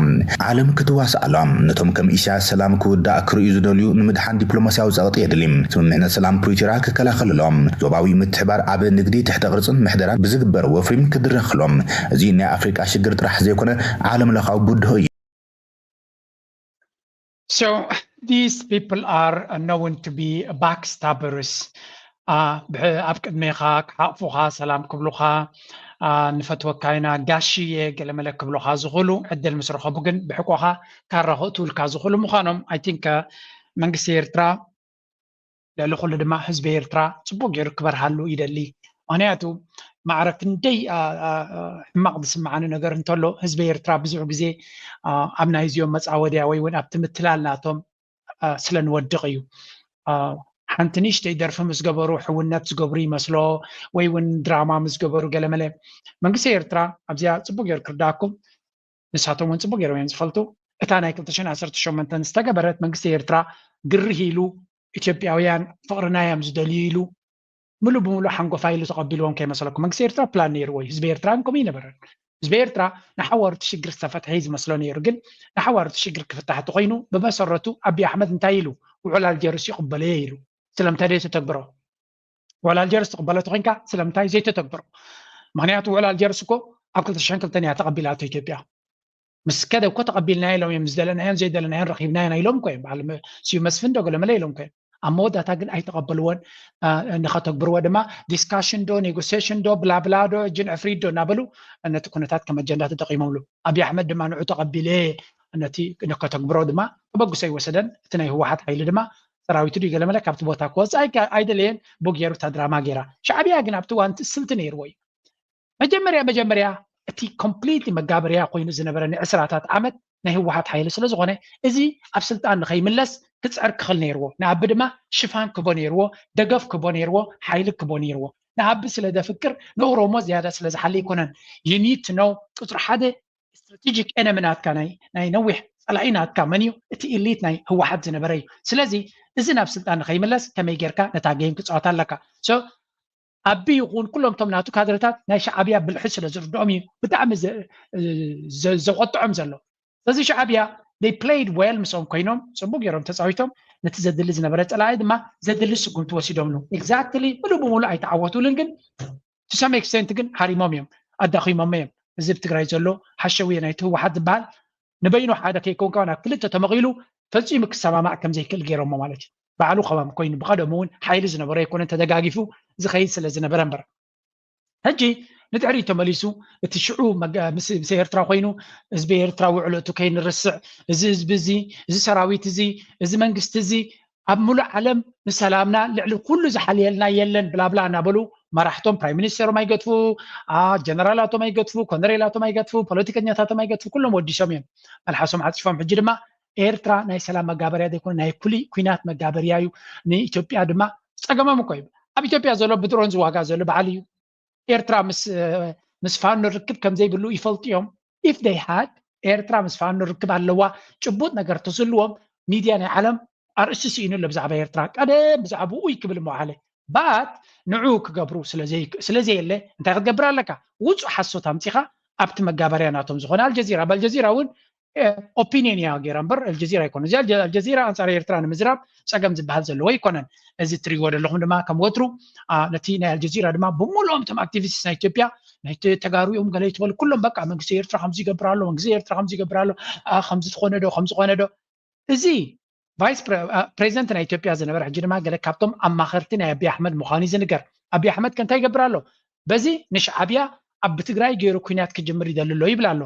ዓለም ክትዋሳእ ኣለዋ፣ ነቶም ከም ኢሳያስ ሰላም ክውዳእ ክርእዩ ዝደልዩ ንምድሓን ዲፕሎማሲያዊ ጸቕጢ የድሊ። ስምምዕነት ሰላም ፕሪቶርያ ክከላኸል ኣለዎ። ዞባዊ ምትሕባር ኣብ ንግዲ፣ ትሕተ ቅርጽን ምሕደራን ብዝግበር ወፍሪ ክድረኽ ኣለዎ። እዚ ናይ ኣፍሪቃ ሽግር ጥራሕ ዘይኮነ ዓለም ለኻዊ ብድሆ እዩ። So these people are uh, known to be backstabbers. ኣብ ቅድሜኻ ክሓቕፉኻ ሰላም ክብሉኻ ንፈትወካ ኢና ጋሽየ ገለመለ ክብሉኻ ዝኽእሉ ዕድል ምስ ረኸቡ ግን ብሕቆኻ ካራ ክእትውልካ ዝኽእሉ ምዃኖም I think መንግስቲ ኤርትራ ልዕሊ ኩሉ ድማ ህዝቢ ኤርትራ ፅቡቅ ገይሩ ክበርሃሉ ይደሊ። ምክንያቱ ማዕረ ክንደይ ሕማቕ ዝስምዓኒ ነገር እንተሎ ህዝቢ ኤርትራ ብዙሕ ግዜ ኣብ ናይዚኦም መፃወድያ ወይ እውን ኣብቲ ምትላል ናቶም ስለ ንወድቕ እዩ። ሓንቲ ንእሽተይ ደርፊ ምስ ገበሩ ሕውነት ዝገብሩ ይመስሎ ወይ እውን ድራማ ምስ ገበሩ ገለመለ መንግስቲ ኤርትራ ኣብዚኣ ፅቡቅ ገይሩ ክርዳእኩም ንሳቶም እውን ፅቡቅ ገይሮም እዮም ዝፈልጡ እታ ናይ ክልተ ሽሕን ዓሰርተ ሸሞንተን ዝተገበረት መንግስቲ ኤርትራ ግርህ ኢሉ ኢትዮጵያውያን ፍቅርና እዮም ዝደልዩ ኢሉ ምሉእ ብምሉእ ሓንጎፋይ ኢሉ ተቐቢልዎም ከይመሰለኩም መንግስቲ ኤርትራ ፕላን ነይርዎ እዩ ህዝቢ ኤርትራ ከምኡ ይነበረን ህዝቢ ኤርትራ ንሓዋሩ እቲ ሽግር ዝተፈትሐ እዩ ዝመስሎ ነይሩ ግን ንሓዋሩ እቲ ሽግር ክፍታሕ እንተኮይኑ ብመሰረቱ ኣቢ ኣሕመድ እንታይ ኢሉ ውዕል ኣልጀርስ ይቕበሎ እየ ኢሉ ስለምንታይ ደይ ተተግብሮ ውዕል ኣልጀርስ ትቕበሎ ተኮይንካ ስለምንታይ ዘይተተግብሮ ምክንያቱ ውዕል ኣልጀርስ እኮ ኣብ ክልተ ሽሕን ክልተን እያ ተቐቢላቶ ኢትዮጵያ ምስ ከደ እኮ ተቐቢልናዮ ኢሎም እዮም ዝደለናዮን ዘይደለናዮን ረኺብናዮ ኢሎም እኮ እዮም በዓል ስዩ መስፍን ዶ ገለመለ ኢሎም እኮ እዮም ኣብ መወዳእታ ግን ኣይተቐበልዎን ንኸተግብርዎ ድማ ዲስካሽን ዶ ኔጎሲሽን ዶ ብላብላ ዶ እጅን ዕፍሪት ዶ እናበሉ ነቲ ኩነታት ከም ኣጀንዳ ተጠቂሞምሉ ኣብይ ኣሕመድ ድማ ንዑ ተቐቢለ ነቲ ንከተግብሮ ድማ ተበግሶ ይወሰደን እቲ ናይ ህወሓት ሓይሊ ድማ ሰራዊቱ ድዩ ገለመለ ካብቲ ቦታ ክወፅእ ኣይደለየን ብገይሩ እታ ድራማ ገይራ ሻዕብያ ግን ኣብቲ እዋን እቲ ስልቲ ነይርዎ እዩ መጀመርያ መጀመርያ እቲ ኮምፕሊትሊ መጋበርያ ኮይኑ ዝነበረ ንዕስራታት ዓመት ናይ ህወሓት ሓይሊ ስለ ዝኾነ እዚ ኣብ ስልጣን ንኸይምለስ ክፅዕር ክኽእል ነይርዎ ንኣቢ ድማ ሽፋን ክቦ ነይርዎ ደገፍ ክቦ ነይርዎ ሓይሊ ክቦ ነይርዎ ንኣቢ ስለ ዘፍቅር ንኦሮሞ ዝያዳ ስለ ዝሓሊ ኣይኮነን you need to know ቁፅሪ ሓደ strategic enemy ናትካ ናይ ነዊሕ ጸላኢ ናትካ መን እዩ? እቲ ኢሊት ናይ ህወሓት ዝነበረ እዩ። ስለዚ እዚ ናብ ስልጣን ንኸይምለስ ከመይ ጌርካ ነታ ጌም ክጻወት ኣለካ? ኣቢ ይኹን ኩሎም ቶም ናቱ ካድረታት ናይ ሻዕብያ ብልሒ ስለ ዝርድኦም እዩ ብጣዕሚ ዘቆጥዖም ዘሎ። ስለዚ ሻዕብያ they played well ምስኦም ኮይኖም ጽቡቅ ገይሮም ተጻዊቶም፣ ነቲ ዘድሊ ዝነበረ ጸላኢ ድማ ዘድሊ ስጉምቲ ወሲዶምሉ። Exactly ምሉእ ብምሉእ ኣይተዓወቱልን፣ ግን to some extent ግን ሃሪሞም እዮም፣ ኣዳኺሞም እዮም። እዚ ኣብ ትግራይ ዘሎ ሓሸውየ ናይቲ ህወሓት ዝበሃል ንበይኑ ሓደ ከይኮንካ ናብ ክልተ ተመቒሉ ፈጺሙ ክሰማማዕ ከም ዘይክእል ገይሮሞ ማለት እዩ። ባዕሉ ከማም ኮይኑ ብቐደሙ እውን ሓይሊ ዝነበሮ ኣይኮነን፣ ተደጋጊፉ ዝኸይድ ስለ ዝነበረ እምበር። ሕጂ ንድሕሪት ተመሊሱ እቲ ሽዑ ምስ ኤርትራ ኮይኑ ህዝቢ ኤርትራ ውዕለቱ ከይንርስዕ፣ እዚ ህዝቢ እዚ፣ እዚ ሰራዊት እዚ፣ እዚ መንግስቲ እዚ ኣብ ሙሉእ ዓለም ንሰላምና ልዕሊ ኩሉ ዝሓልየልና የለን ብላብላ እናበሉ መራሕቶም ፕራይም ሚኒስተሮም ኣይገጥፉ፣ ጀነራላቶም ኣይገጥፉ፣ ኮነሬላቶም ኣይገጥፉ፣ ፖለቲከኛታቶም ኣይገጥፉ፣ ኩሎም ወዲሶም እዮም መልሓሶም ዓፂፎም። ሕጂ ድማ ኤርትራ ናይ ሰላም መጋበርያ ዘይኮነ ናይ ኩሊ ኩናት መጋበርያ እዩ። ንኢትዮጵያ ድማ ፀገሞም እኮ እዩ። ኣብ ኢትዮጵያ ዘሎ ብድሮን ዝዋጋ ዘሎ በዓል እዩ። ኤርትራ ምስ ፋኖ ርክብ ከም ዘይብሉ ይፈልጡ እዮም። If they had ኤርትራ ምስ ፋኖ ርክብ ኣለዋ ጭቡጥ ነገር ተስልዎም ሚድያ ናይ ዓለም ኣርእስቲ ስኢኑ ኣሎ ብዛዕባ ኤርትራ። ቀደም ብዛዕባኡ እዩ ክብል መዋዕለ ባት ንዑ ክገብሩ ስለ ዘየለ እንታይ ክትገብር ኣለካ? ውፁእ ሓሶት ኣምፂኻ ኣብቲ መጋበርያ ናቶም ዝኾነ ኣልጀዚራ፣ ኣብ ኣልጀዚራ እውን ኦፒኒየን እያ ገይራ እምበር ኣልጀዚራ ኣይኮነ። እዚ ኣልጀዚራ ኣንፃር ኤርትራ ንምዝራብ ፀገም ዝበሃል ዘለዎ ኣይኮነን። እዚ እትሪእዎ ዘለኹም ድማ ከም ወትሩ ነቲ ናይ ኣልጀዚራ ድማ ብምሉኦም እቶም ኣክቲቪስት ናይ ኢትዮጵያ ናይ ተጋሩ እዮም ገለ ይትበሉ ኩሎም በቃ መንግስቲ ኤርትራ ከምዚ ይገብር ኣሎ፣ መንግስቲ ኤርትራ ከምዚ ይገብር ኣሎ፣ ከምዚ ዝኾነ ዶ ከምዚ ኮነ ዶ። እዚ ቫይስ ፕሬዚደንት ናይ ኢትዮጵያ ዝነበረ ሕጂ ድማ ገለ ካብቶም ኣማኸርቲ ናይ ኣቢ ኣሕመድ ምዃኑ ዝንገር። ኣቢ ኣሕመድ ከ እንታይ ይገብር ኣሎ? በዚ ንሻዕብያ ኣብ ብትግራይ ገይሩ ኩናት ክጅምር ይደሊ ኣሎ ይብል ኣሎ።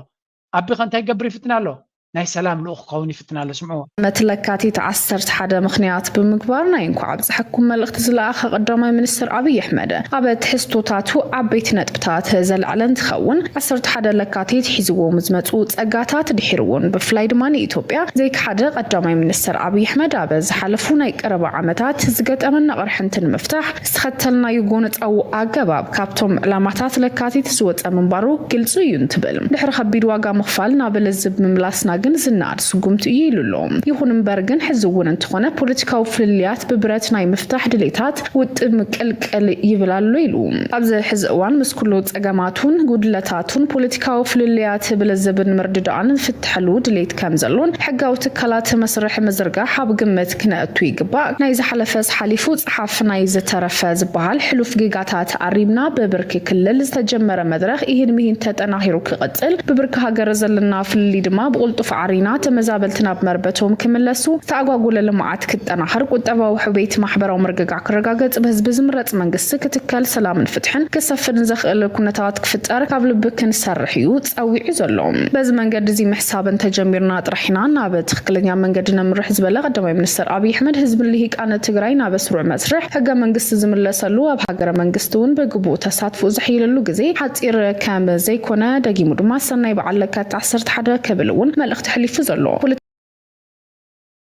ኣቢ ከ እንታይ ይገብር ይፍትን ኣሎ? ናይ ሰላም ልኡኽ ክኸውን ይፍትን ኣሎ። ስምዕዎ። ዓመት ለካቲት ዓሰርተ ሓደ ምኽንያት ብምግባር ናይ እንኳዕ ኣብፀሐኩም መልእኽቲ ዝለኣኸ ቀዳማይ ሚኒስትር ኣብይ ኣሕመድ ኣብ ትሕዝቶታቱ ዓበይቲ ነጥብታት ዘልዓለ እንትኸውን ዓሰርተ ሓደ ለካቲት ሒዝዎም ዝመፁ ፀጋታት ድሒሩ እውን ብፍላይ ድማ ንኢትዮጵያ ዘይከሓደ ቀዳማይ ሚኒስትር ኣብይ ኣሕመድ ኣብ ዝሓለፉ ናይ ቀረባ ዓመታት ዝገጠመና ቅርሕንቲ ንምፍታሕ ዝተኸተልናዩ ጎነፃዊ ኣገባብ ካብቶም ዕላማታት ለካቲት ዝወፀ ምንባሩ ግልፂ እዩ እንትብል። ድሕሪ ከቢድ ዋጋ ምኽፋል ናብ ልዝብ ምምላስና ግን ዝነኣድ ስጉምቲ እዩ ኢሉ ኣሎ። ይኹን እምበር ግን ሕዚ እውን እንተኾነ ፖለቲካዊ ፍልልያት ብብረት ናይ ምፍታሕ ድሌታት ውጥም ቅልቅል ይብል ኣሎ ኢሉ። ኣብዚ ሕዚ እዋን ምስ ኩሉ ፀገማቱን ጉድለታቱን ፖለቲካዊ ፍልልያት ብልዝብን ምርድዳእን ዝፍትሐሉ ድሌት ከም ዘሎን ሕጋዊ ትካላት መስርሕ ምዝርጋሕ ኣብ ግምት ክነእቱ ይግባእ። ናይ ዝሓለፈስ ሓሊፉ ፀሓፍ ናይ ዝተረፈ ዝበሃል ሕሉፍ ጌጋታት ኣሪምና ብብርኪ ክልል ዝተጀመረ መድረኽ ኢሂን ምሂን ተጠናኺሩ ክቕፅል፣ ብብርኪ ሃገር ዘለና ፍልልይ ድማ ብቕልጡፍ ዓሪና ተመዛበልቲ ናብ መርበቶም ክምለሱ፣ ዝተኣጓጎለ ልምዓት ክጠናኸር፣ ቁጠባዊ ሕውየት ማሕበራዊ ምርግጋዕ ክረጋገፅ፣ ብህዝቢ ዝምረፅ መንግስቲ ክትከል፣ ሰላምን ፍትሕን ክሰፍን ዘኽእል ኩነታት ክፍጠር ካብ ልቢ ክንሰርሕ እዩ ፀዊዑ ዘሎ። በዚ መንገዲ እዚ ምሕሳብ እንተጀሚርና ጥራሕ ኢና ናብ ትኽክለኛ መንገዲ ነምርሕ ዝበለ ቀዳማይ ሚኒስትር ኣብይ ኣሕመድ፣ ህዝብን ልሂቃን ትግራይ ናብ ስሩዕ መስርሕ ሕገ መንግስቲ ዝምለሰሉ፣ ኣብ ሃገረ መንግስቲ እውን ብግቡእ ተሳትፎ ዘሕይለሉ ግዜ ሓፂር ከም ዘይኮነ ደጊሙ ድማ ሰናይ በዓል ለካቲት ዓሰርተ ሓደ ክብል እውን መልእኽቲ ኣሕሊፉ ዘሎ።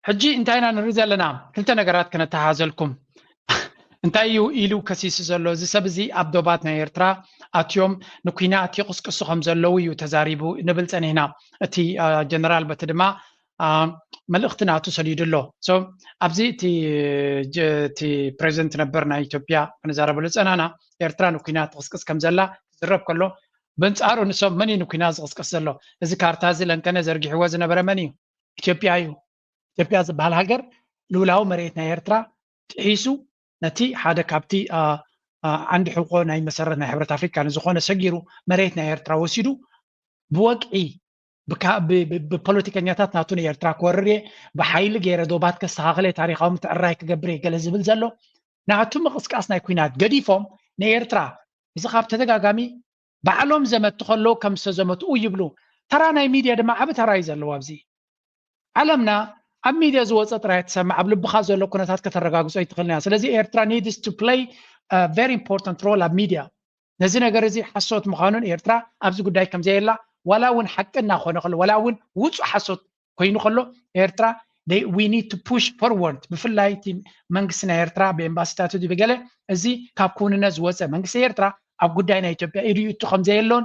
ሕጂ እንታይ ኢና ንርኢ ዘለና? ክልተ ነገራት ከነተሓሓዘልኩም። እንታይ እዩ ኢሉ ከሲሱ ዘሎ? እዚ ሰብ እዚ ኣብ ዶባት ናይ ኤርትራ ኣትዮም ንኲናት ይቕስቅሱ ከም ዘለዉ እዩ ተዛሪቡ ንብል ጸኒሕና። እቲ ጀነራል በቲ ድማ መልእኽቲ ናቱ ሰዲዱ ኣሎ። ኣብዚ እቲ ፕሬዚደንት ነበር ናይ ኢትዮጵያ ክንዛረበሉ ዝጸናና ኤርትራ ንኲናት ትቕስቅስ ከም ዘላ ክዝረብ ከሎ፣ በንጻሩ ንሶም መን እዩ ንኲናት ዝቕስቅስ ዘሎ? እዚ ካርታ እዚ ለንከነ ዘርጊሕዎ ዝነበረ መን እዩ? ኢትዮጵያ እዩ። ኢትዮጵያ ዝበሃል ሃገር ልኡላዊ መሬት ናይ ኤርትራ ጥሒሱ ነቲ ሓደ ካብቲ ዓንዲ ሕቆ ናይ መሰረት ናይ ሕብረት ኣፍሪካ ንዝኾነ ሰጊሩ መሬት ናይ ኤርትራ ወሲዱ ብወግዒ ብፖለቲከኛታት ናቱ ንኤርትራ ክወርር እየ፣ ብሓይሊ ገይረ ዶባት ከስተኻኽለ፣ ታሪካዊ ምትዕርራይ ክገብር እየ ገለ ዝብል ዘሎ ናቱ ምቕስቃስ ናይ ኩናት ገዲፎም ንኤርትራ እዚ ካብ ተደጋጋሚ ባዕሎም ዘመቱ ከለዉ ከም ዝተዘመትኡ ይብሉ። ተራ ናይ ሚድያ ድማ ዓቢ ተራ እዩ ዘለዎ ኣብዚ። ዓለምና ኣብ ሚድያ ዝወፀ ጥራይ ትሰምዕ፣ ኣብ ልብኻ ዘሎ ኩነታት ከተረጋግፆ ኣይትኽእልን እያ። ስለዚ ኤርትራ needs to play very important role ኣብ ሚድያ። ነዚ ነገር እዚ ሓሶት ምዃኑን ኤርትራ ኣብዚ ጉዳይ ከም ዘየላ ዋላ እውን ሓቂ እናኾነ ከሎ ዋላ እውን ውፁእ ሓሶት ኮይኑ ከሎ ኤርትራ we need to push forward። ብፍላይ እቲ መንግስቲ ናይ ኤርትራ ብኤምባሲታቱ ብገለ እዚ ካብ ክውንነት ዝወፀ መንግስቲ ኤርትራ ኣብ ጉዳይ ናይ ኢትዮጵያ ኢዱ ይእቱ ከም ዘየሎን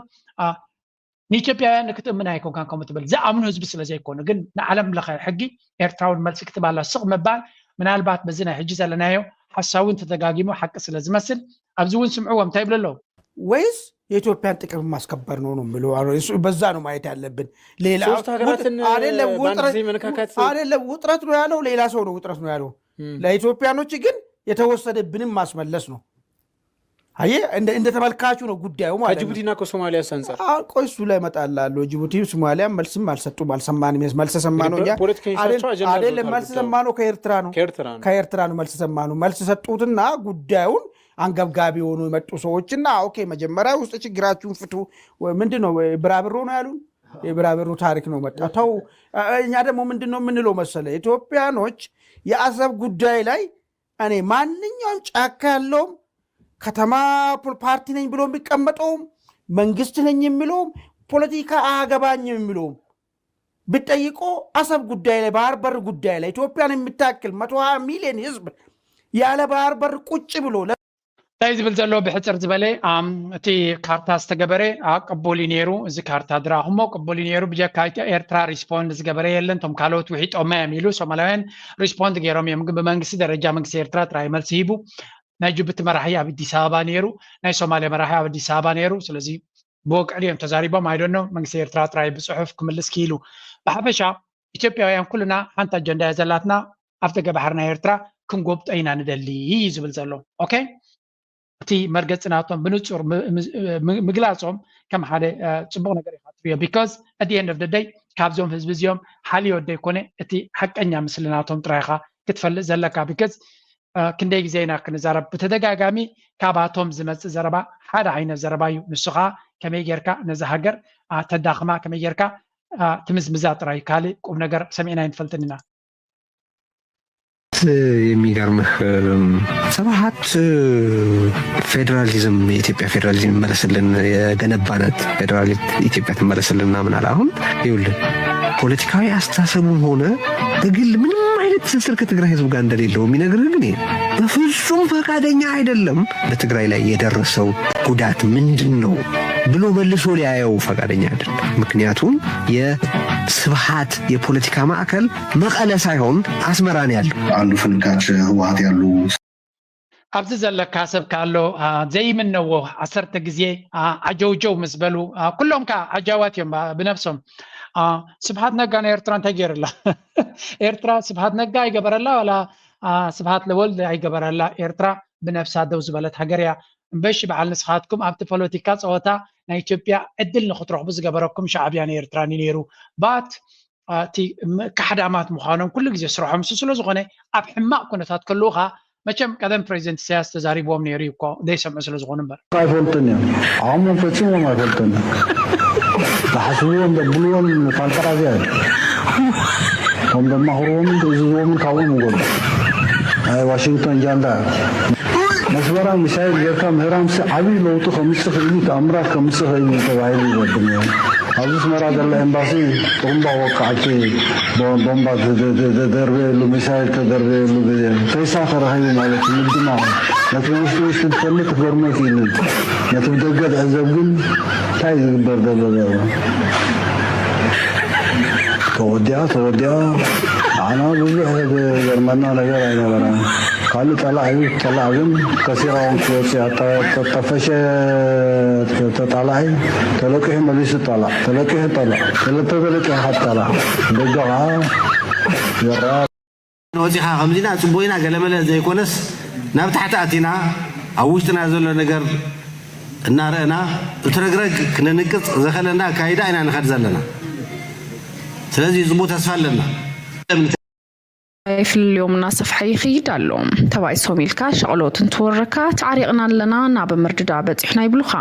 ንኢትዮጵያውያን ክትእምን ኣይኮንካን ከምኡ ትብል። ዝኣምኑ ህዝቢ ስለ ዘይኮኑ። ግን ንዓለም ለኸ ሕጊ ኤርትራ እውን መልሲ ክትባላ ስቕ ምባል፣ ምናልባት በዚ ናይ ሕጂ ዘለናዮ ሓሳዊ እውን ተደጋጊሙ ሓቂ ስለ ዝመስል፣ ኣብዚ እውን ስምዕዎም እንታይ ይብሉ ኣለዉ? ወይስ የኢትዮጵያን ጥቅም ማስከበር ነው ነው የምለው። አሁን እሱ በዛ ነው ማየት ያለብን። ሌላ ሶስት ሀገራትን ውጥ- አይደለም በአንድ ውጥረት ጊዜ መነካካት አይደለም ውጥረት ነው ያለው፣ ሌላ ሰው ነው ውጥረት ነው ያለው። ም። ለኢትዮጵያኖች ግን የተወሰደብንም ማስመለስ ነው። አየህ፣ እንደ እንደ ተመልካቹ ነው ጉዳዩ ማለት ነው። ከጅቡቲና ከሶማሊያ አንጻር አሁን ቆይ እሱ ላይ እመጣላለሁ። ጅቡቲ፣ ሶማሊያ መልስም አልሰጡም፣ አልሰማንም። መልስ ሰማነው እኛ እንግዲህ ፖለቲከኛ አይደል- ሳቸው አጀንዳ አይደለም አድርገውታል መልስ ጉዳዩን። ሰማነው ከኤርትራ ነው ከኤርትራ ነው። ከኤርትራ ነው መልስ ሰማነው። መልስ ሰጡትና ጉዳዩን አንገብጋቢ ሆኖ የመጡ ሰዎችና ኦኬ መጀመሪያ ውስጥ ችግራችሁን ፍቱ። ምንድን ነው ብራብሮ ነው ያሉን? የብራብሮ ታሪክ ነው መጣ። ተው እኛ ደግሞ ምንድን ነው የምንለው መሰለ ኢትዮጵያኖች የአሰብ ጉዳይ ላይ እኔ ማንኛውም ጫካ ያለውም ከተማ ፖል- ፓርቲ ነኝ ብሎ የሚቀመጠውም መንግስት ነኝ የሚለውም ፖለቲካ አያገባኝም የሚለውም ብጠይቆ አሰብ ጉዳይ ላይ ባህር በር ጉዳይ ላይ ኢትዮጵያን የሚታክል መቶ ሀያ ሚሊዮን ህዝብ ያለ ባህር በር ቁጭ ብሎ ለ- እንታይ ዝብል ዘሎ ብሕፅር ዝበለ ኣም፣ እቲ ካርታ ዝተገበረ ኣ፣ ቅቡል እዩ ነይሩ። እዚ ካርታ ድራኹሞ ቅቡል እዩ ነይሩ። ብጀካ ኢትዮ- ኤርትራ ሪስፖንድ ዝገበረ የለን። እቶም ካልኦት ውሒጦማ እዮም ኢሉ ሶማላውያን ሪስፖንድ ገይሮም እዮም። ግን ብመንግስቲ ደረጃ መንግስቲ ኤርትራ ጥራይ መልሲ ሂቡ። ናይ ጅቡቲ መራሒ ኣብ ኣዲስ ኣበባ ነይሩ፣ ናይ ሶማሊያ መራሒ ኣብ ኣዲስ ኣበባ ነይሩ። ስለዚ ብወግዕሊ እዮም ተዛሪቦም። ኣይደኖ መንግስቲ ኤርትራ ጥራይ ብፅሑፍ ክምልስ ክኢሉ። ብሓፈሻ ኢትዮጵያውያን ኩልና ሓንቲ ኣጀንዳ እያ ዘላትና፣ ኣብ ደገ ባሕርና ኤርትራ ክንጎብጦ ኢና ንደሊ እዩ ዝብል ዘሎ። ኦኬ፣ እቲ መርገፂ ናቶም ብንፁር ም- ም- ም- ምግላፆም ከም ሓደ እ፣ ፅቡቅ ነገር ኢካ ትሪኦ። Because at the end of the day ካብዞም ህዝቢ እዚኦም ሓልዮ ዘይኮነ እቲ ሓቀኛ ምስሊ ናቶም ጥራይ ኢካ ክትፈልጥ ዘለካ። Because እ፣ ክንደይ ግዜ ኢና ክንዛረብ ብተደጋጋሚ፣ ካብኣቶም ዝመፅእ ዘረባ ሓደ ዓይነት ዘረባ እዩ። ንሱ ከዓ ከመይ ጌርካ ነዚ ሃገር እ፣ ተዳኽማ፣ ከመይ ጌርካ እ፣ ትምዝምዛ ጥራይ፣ ካልእ ቁም ነገር ሰሚዕና ኣይንፈልጥን ኢና። የሚገርምህ እም፣ ስብሐት እ፣ ፌዴራሊዝም የኢትዮጵያ ፌዴራሊዝም ይመለስልን፣ የገነባናት ፌዴራሊት ኢትዮጵያ ትመለስልን ምናምን አለ። አሁን ይኸውልህ ፖለቲካዊ አስተሳሰቡም ሆነ በግል ምንም አይነት ትስስር ከትግራይ ህዝብ ጋር እንደሌለው የሚነግርህ ግን ይሄ በፍጹም ፈቃደኛ አይደለም። በትግራይ ላይ የደረሰው ጉዳት ምንድን ነው ብሎ መልሶ ሊያየው ፈቃደኛ አይደለም። ምክንያቱም የስብሐት የፖለቲካ ማዕከል መቀለ ሳይሆን አስመራ ነው ያለው። አሉ ፍንካች ህወሓት ያሉ ኣብዚ ዘለካ ሰብ ካሎ አ፣ ዘይምነዎ ዓሰርተ ግዜ አ፣ ዓጀውጀው ምስ በሉ አ፣ ኩሎም ከዓ ዓጃዋት እዮም አ፣ ብነብሶም አ፣ ስብሓት ነጋ ንኤርትራ እንታይ ገይርላ? ኤርትራ ስብሓት ነጋ ኣይገበረላ ዋላ አ፣ ስብሓት ለወልድ ኣይገበረላ። ኤርትራ ብነብሳ ደው ዝበለት ሃገር እያ። እምበሺ በዓል ንስኻትኩም ኣብቲ ፖለቲካ ፀወታ ናይ ኢትዮጵያ ዕድል ንክትረኽቡ ዝገበረኩም ሻዕብያን ኤርትራን እዩ ነይሩ። ባት እቲ ም- ካሕዳማት ምዃኖም ኩሉ ግዜ ስርሖም እሱ ስለ ዝኾነ ኣብ ሕማቕ ኩነታት ከለዉ ኸዓ መቸም ቀደም ፕሬዚደንት ኢሳያስ ተዛሪብዎም ነይሩ እዩ እኮ ዘይሰምዑ ስለ ዝኾኑ እምበር። ኣይፈልጡን እዮም። ዓቕሞም ፈጺሞም ኣይፈልጡን እዮም። ዝሓስብዎን ዘብልዎን ፋልጣ ቃዝያ እዮም። ከም ዘማኽርዎምን ዝእዝዝዎምን ካብኦም ይጎዱ። ናይ ዋሽንግቶን ጃንዳ እዮም። መስመራ ሚሳይል ጌርካ ምህራምሲ ዓብዪ ለውጢ ከምፅእ ክእል እዩ፣ ተኣምራት ከምፅእ ክእል እዩ ተባሂሉ ይዘብን እዮም። ኣብዚ ኣስመራ ዘላ ኤምባሲ ጥሩምባ ወቃዕቲ ቦ- ቦምባ ተ- ተ- ተ- ተደርበየሉ፣ ሚሳይል ተደርበየሉ ግዜ ሬሳ ተረኺቡ ማለት እዩ። ምድማ ነቲ ውሽጢ ውሽጢ ትፈልጥ ክትገርሞ ይክእል እዩ። ነቲ ብደገ ትዕዘብ ግን እንታይ ዝግበር ዘሎ ዘሎ ተወዲኣ ተወዲኣ ንዓና ብዙሕ ዝገርመና ነገር ኣይነበረን። ካልእ ጠላዕ እዩ። ጠላዕ ግን ከሲራ እውን ክትወፅእ እያ። ጠ- ጠ- ጠፈሸ ተጣላዒ ተለቂሑ መሊሱ ጠላዕ፣ ተለቂሑ ጠላዕ፣ ክልተ ተለቂሑ ካብ ጠላዕ ደገ ከዓ ይረኣ። ወፂኻ ከምዚና ፅቡቅ ኢና ገለመለ ዘይኮነስ ናብ ታሕቲ ኣቲና ኣብ ውሽጥና ዘሎ ነገር እናረእና እቲ ረግረግ ክነንቅፅ ዘኸለና ኣካይዳ ኢና ንኸድ ዘለና። ስለዚ ፅቡቅ ተስፋ ኣለና። ፍልልዮም እናሰፍሐ ይኸይድ ኣሎ። ተባኢሶም ኢልካ ሸቕሎት እንትወረካ ተዓሪቕና ኣለና ናብ ምርድዳ በፂሕና ይብሉኻ።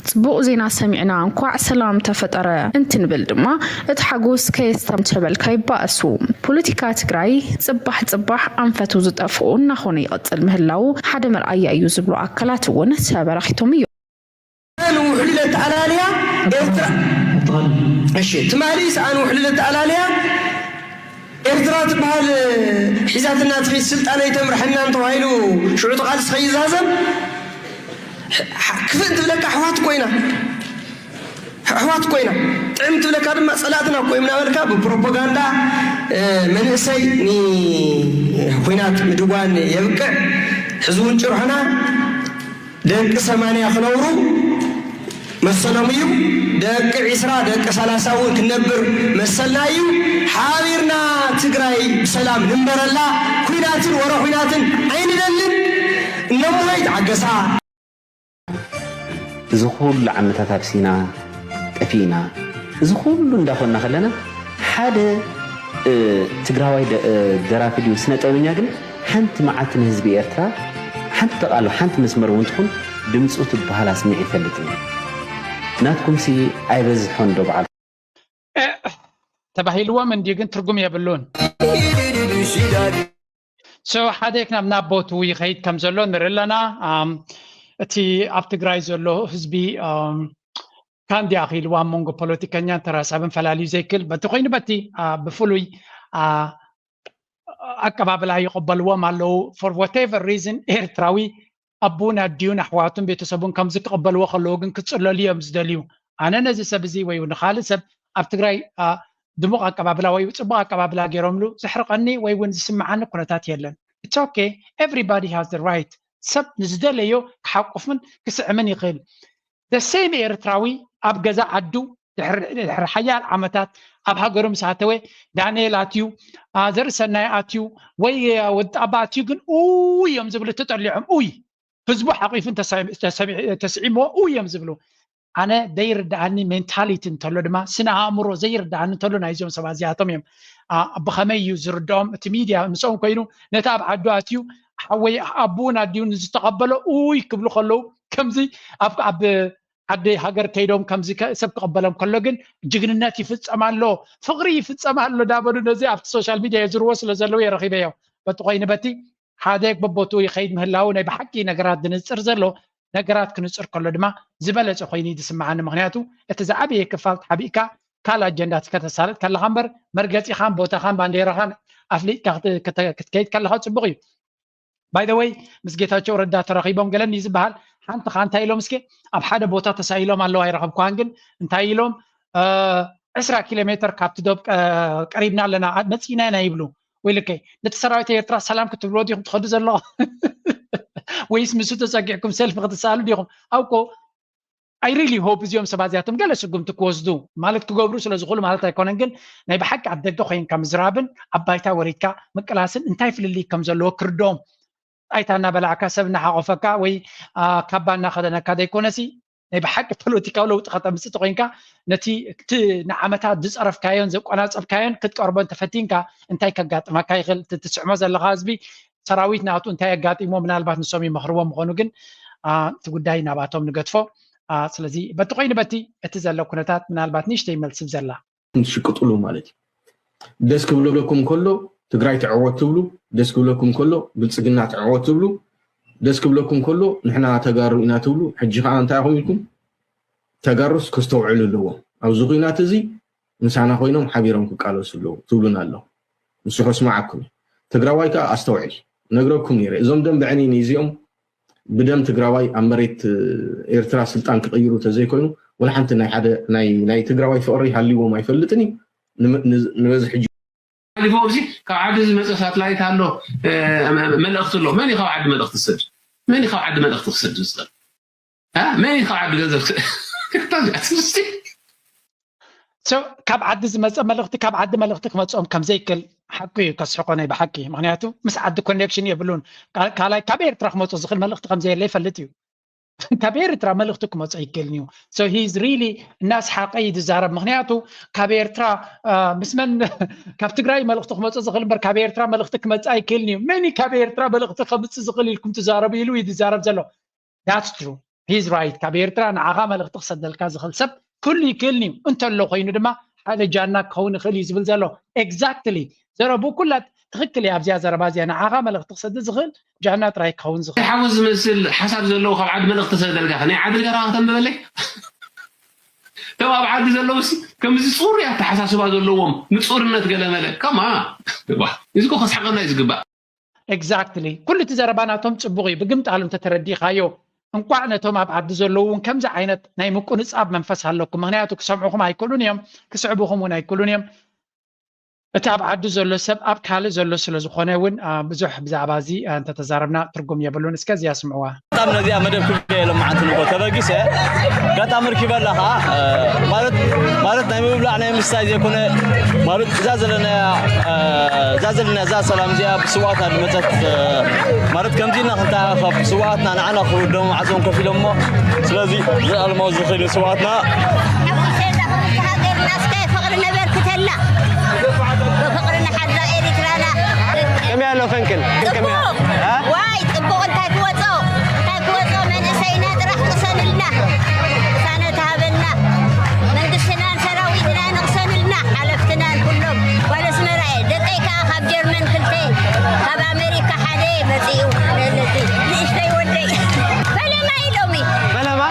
ፅቡቕ ዜና ሰሚዕና እንኳዕ ሰላም ተፈጠረ እንትንብል ድማ እቲ ሓጎስ ከየስተምቸበልካ ይባእሱ። ፖለቲካ ትግራይ ፅባሕ ፅባሕ ኣንፈቱ ዝጠፍኡ እናኾነ ይቕፅል ምህላዉ ሓደ መርኣያ እዩ ዝብሉ ኣካላት እውን ተበራኺቶም እዮም። ውሕሉል ኣተኣላልያ ኤርትራ እሺ ትማሊ ሰኣን ውሕሉል ኣተኣላልያ ኤርትራ ትበሃል ሒዛትና ትኺድ ስልጣን ኣይተምርሐናን ተባሂሉ ሽዑ እቲ ቃልሲ ከይዛዘም ክፍእ ትብለካ ኣሕዋት ኮይና ኣሕዋት ኮይና ጥዕም ትብለካ ድማ ጸላእትና እኮ እዮም እናበልካ ብፕሮፓጋንዳ መንእሰይ ንኩናት ምድዋን የብቅዕ። ሕዚ እውን ጭርሖና ደቂ ሰማንያ ክነብሩ መሰሎም እዩ። ደቂ ዒስራ ደቂ ሰላሳ እውን ክንነብር መሰልና እዩ። ሓቢርና ትግራይ ብሰላም ንንበረላ። ኩናትን ወረ ኩናትን ኣይንደልን። እነሞይ ተዓገሳ። እዚ ኩሉ ዓመታት ኣብሲና ጠፊእና እዚ ኩሉ እንዳኾንና ከለና ሓደ ትግራዋይ ደራፊ ድዩ ስነ ጥበበኛ ግን ሓንቲ መዓልቲ ንህዝቢ ኤርትራ ሓንቲ ቃል ሓንቲ መስመር እውን ትኹን ድምፁ ትበሃል ኣስሚዑ ይፈልጥ እዩ። ናትኩምሲ ኣይበዝሖን ዶ በዓል ተባሂልዎም እንዲ ግን ትርጉም የብሉን። So ሓደ ክናብ ናብ ቦቱ ይኸይድ ከም ዘሎ ንርኢ ኣለና። እቲ ኣብ ትግራይ ዘሎ ህዝቢ ካንዲ ኣኺልዋ ኣብ መንጎ ፖለቲከኛን ተራሳብን ፈላልዩ ዘይክል በቲ ኮይኑ በቲ ብፍሉይ ኣቀባብላ ይቕበልዎም ኣለዉ። For whatever reason ኤርትራዊ ኣቡን ኣዲኡን ኣሕዋቱን ቤተሰቡን ከምዚ ክቕበልዎ ከለዉ ግን ክጽለሉ እዮም ዝደልዩ። ኣነ ነዚ ሰብ እዚ ወይ ንኻልእ ሰብ ኣብ ትግራይ ድሙቕ ኣቀባብላ ወይ ፅቡቕ ኣቀባብላ ገይሮምሉ ዘሕርቐኒ ወይ እውን ዝስምዓኒ ኩነታት የለን። It's okay, everybody has the right። ሰብ ንዝደለዮ ክሓቁፍን ክስዕምን ይኽእል። The same ኤርትራዊ ኣብ ገዛ ዓዱ ድሕሪ ሓያል ዓመታት ኣብ ሃገሩ ምስ ኣተወ ዳንኤል ኣትዩ፣ ዘርእሰናይ ኣትዩ ወይ ወዲ ጣባ ኣትዩ ግን ኡይ እዮም ዝብሉ ተጠሊዖም። ኡይ ህዝቡ ሓቂፉን ተስዒምዎ ኡይ እዮም ዝብሉ። ኣነ ዘይርድኣኒ ሜንታሊቲ እንተሎ ድማ ስነ ኣእምሮ ዘይርድኣኒ እንተሎ ናይዞም ሰባት እዚኣቶም እዮም። ብኸመይ እዩ ዝርድኦም እቲ ሚድያ ምስኦም ኮይኑ ነቲ ኣብ ዓዱ ኣትዩ ሓወይ ኣቡን ኣዲኡን ዝተቐበሎ ኡይ ክብሉ ከለዉ ከምዚ ኣብ ዓዲ ሃገር ከይዶም ከምዚ ሰብ ክቐበሎም ከሎ ግን ጅግንነት ይፍጸም ኣሎ፣ ፍቕሪ ይፍጸም ኣሎ ዳበሉ ነዚ ኣብቲ ሶሻል ሚድያ የዝርዎ ስለ ዘለዉ እየ ረኺበዮ። በቲ ኮይኑ በቲ ሓደ በቦትኡ ይኸይድ ምህላዉ ናይ ብሓቂ ነገራት ዝንጽር ዘሎ ነገራት ክንጽር ከሎ ድማ ዝበለጸ ኮይኑ እዩ ዝስምዓኒ። ምኽንያቱ እቲ ዝዓበየ ክፋል ተሓቢእካ ካልእ ኣጀንዳ ከተሳልጥ ከለኻ እምበር መርገጺኻን ቦታኻን ባንዴራኻን ኣፍሊጥካ ክትከይድ ከለኻ ጽቡቕ እዩ። By the way ምስ ጌታቸው ረዳ ተራኺቦም ገለኒ ዝበሃል ሓንቲ ኻ እንታይ ኢሎም እስኪ ኣብ ሓደ ቦታ ተሳኢሎም ኣለዉ ኣይረኸብኳን ግን እንታይ ኢሎም ዕስራ ኪሎ ሜትር ካብቲ ዶብ ቀሪብና ኣለና መፂና ኢና ይብሉ። ወይልከይ ነቲ ሰራዊት ኤርትራ ሰላም ክትብልዎ ዲኹም ትኸዱ ዘለኹም ወይስ ምስኡ ተፀጊዕኩም ሰልፊ ክትሰኣሉ ዲኹም? ኣብኮ I really hope እዚኦም ሰባት እዚኣቶም ገለ ስጉምቲ ክወስዱ ማለት ክገብሩ ስለ ዝኽእሉ ማለት ኣይኮነን፣ ግን ናይ ብሓቂ ኣብ ደገ ኮይንካ ምዝራብን ኣብ ባይታ ወሪድካ ምቅላስን እንታይ ፍልልይ ከም ዘለዎ ክርድኦም። ጣይታ እናበላዕካ ሰብ እናሓቆፈካ ወይ ካባ እናኸደነካ ዘይኮነሲ ናይ ብሓቂ ፖለቲካዊ ለውጢ ከተምፅእ ተኮይንካ ነቲ እቲ ንዓመታት ዝፀረፍካዮን ዘቆናፀብካዮን ክትቀርቦ እንተፈቲንካ እንታይ ከጋጥመካ ይኽእል? እቲ ትስዕሞ ዘለኻ ህዝቢ ሰራዊት ናቱ እንታይ ኣጋጢሞ ምናልባት ንሶም ይመኽርዎ ምኾኑ ግን እቲ ጉዳይ ናባቶም ንገድፎ። ስለዚ በቲ ኮይኑ በቲ እቲ ዘሎ ኩነታት ምናልባት ንእሽተይ መልሲ ብዘላ ትሽቅጥሉ ማለት እዩ። ደስ ክብለኩም ከሎ ትግራይ ትዕወት ትብሉ፣ ደስ ክብለኩም ከሎ ብልፅግና ትዕወት ትብሉ፣ ደስ ክብለኩም ከሎ ንሕና ተጋሩ ኢና ትብሉ። ሕጂ ከዓ እንታይ ኢኹም ኢልኩም? ተጋሩስ ከስተውዕሉ ኣለዎም። ኣብዚ ኩናት እዚ ምሳና ኮይኖም ሓቢሮም ክቃለሱ ኣለዎም ትብሉና ኣለኹም። ንሱ ከስማዓኩም እዩ። ትግራዋይ ከዓ ኣስተውዕል። ነግረኩም ነይረ። እዞም ደም ብዕነይ ነዚኦም ብደም ትግራዋይ ኣብ መሬት ኤርትራ ስልጣን ክቕይሩ ተዘይኮይኑ ወላ ሓንቲ ናይ ሓደ ናይ ናይ ትግራዋይ ፍቕሪ ሃልይዎም ኣይፈልጥን እዩ። ንበዝሒ ሓሊፎ ኣብዚ ካብ ዓዲ ዝመፀ ሳትላይት ኣሎ መልእኽቲ ኣሎ። መን እዩ ካብ ዓዲ መልእኽቲ ዝሰድ? መን እዩ ካብ ዓዲ መልእኽቲ ክሰድ ዝፀል? መን እዩ ካብ ዓዲ ገንዘብ ክሰድ? ካብ ዓዲ ዝመፀ መልእኽቲ ካብ ዓዲ መልእኽቲ ክመፅኦም ከምዘይክል ሓቂ እዩ። ከስሕቆ ናይ ብሓቂ ምክንያቱ ምስ ዓዲ ኮኔክሽን የብሉን። ካልኣይ ካብ ኤርትራ ክመፁ ዝኽእል መልእኽቲ ከምዘየለ ይፈልጥ እዩ። ካብ ኤርትራ መልእኽቲ ክመፁ ኣይክእልን እዩ። So he's really እናስሓቀ እዩ ዝዛረብ። ምክንያቱ ካብ ኤርትራ ምስ መን ካብ ትግራይ መልእኽቲ ክመፁ ዝኽእል እምበር ካብ ኤርትራ መልእኽቲ ክመፅእ ኣይክእልን እዩ። መን ካብ ኤርትራ መልእኽቲ ከምፅእ ዝኽእል ኢልኩም ትዛረቡ ኢሉ እዩ ዝዛረብ ዘሎ። That's true, he's right። ካብ ኤርትራ ንዓኻ መልእኽቲ ክሰደልካ ዝኽእል ሰብ ኩሉ ይክእልን እዩ። እንተሎ ኮይኑ ድማ ሓደ ጃና ክኸውን ይኽእል እዩ ዝብል ዘሎ። Exactly ዘረብኡ ኩላ ትኽክል እያ። ኣብዚኣ ዘረባ እዚኣ ንዓኻ መልእኽቲ ክሰድድ ዝኽእል ጃና ጥራይ ክኸውን ዝኽእል። ሓዊ ዝመስል ሓሳብ ዘለዎ ካብ ዓዲ መልእኽቲ ሰደልካ ናይ ዓዲ ገራ ከተንብበለይ እቶም ኣብ ዓዲ ዘለውስ ከምዚ ፅሩይ ኣተሓሳስባ ዘለዎም ንፁርነት ገለ መለ ከማ እዚ እኮ ከስሕቀና እዩ ዝግባእ። Exactly ኩሉ እቲ ዘረባ ናቶም ፅቡቕ እዩ ብግምጣሉ እንተተረዲእኻዮ እንቋዕ ነቶም ኣብ ዓዲ ዘለዉ እውን ከምዚ ዓይነት ናይ ምቁንጻብ መንፈስ ኣለኩም። ምኽንያቱ ክሰምዑኹም ኣይክእሉን እዮም፣ ክስዕቡኹም እውን ኣይክእሉን እዮም። እቲ ኣብ ዓዲ ዘሎ ሰብ ኣብ ካልእ ዘሎ ስለ ዝኾነ እውን ብዙሕ ብዛዕባ እዚ እንተተዛረብና ትርጉም የብሉን። እስከ እዚኣ ስምዕዋ። በጣም ነዚኣ መደብ ክብደ የለማዓንትን እኮ ተበጊሰ በጣም ርኪበ ኣለኻ ማለት ማለት ናይ ምብላዕ ናይ ምስታይ ዘይኮነ ማለት እዛ ዘለና እዛ ዘለና እዛ ሰላም እዚኣ ብስዋእታ ዝመፀት ማለት ከምዚ ኢና ክንተሓኻኸብ ስውኣትና ንዓና ክብደሙ ዓፅዮም ከፊሎም እሞ ስለዚ ዘለኣለማዊ ዝኽእል ስውኣትና ሓዊሰ እዛ ክልተ ሃገርና እስከ ፍቕሪ ነበርክተላ ብፍቕሪ ንሓድራ ኤሪትራና ከመይ ኣሎ ፈንቅል ከመይ ዋይ ፅቡቕ እንታይ ክወፆ እንታይ ክወፆ መንእሰይና ጥራሕ ቅሰንልና ቅሳነት ሃበና መንግስትናን ሰራዊትናን ቅሰንልና ሓለፍትናን ኩሎም ጓል ኣስመራ እየ ደቀይ ከዓ ካብ ጀርመን ክልተ ካብ ኣሜሪካ ሓደ መፂኡ ንእሽተይ ወደይ ፈለማ ኢሎሚ ፈለማ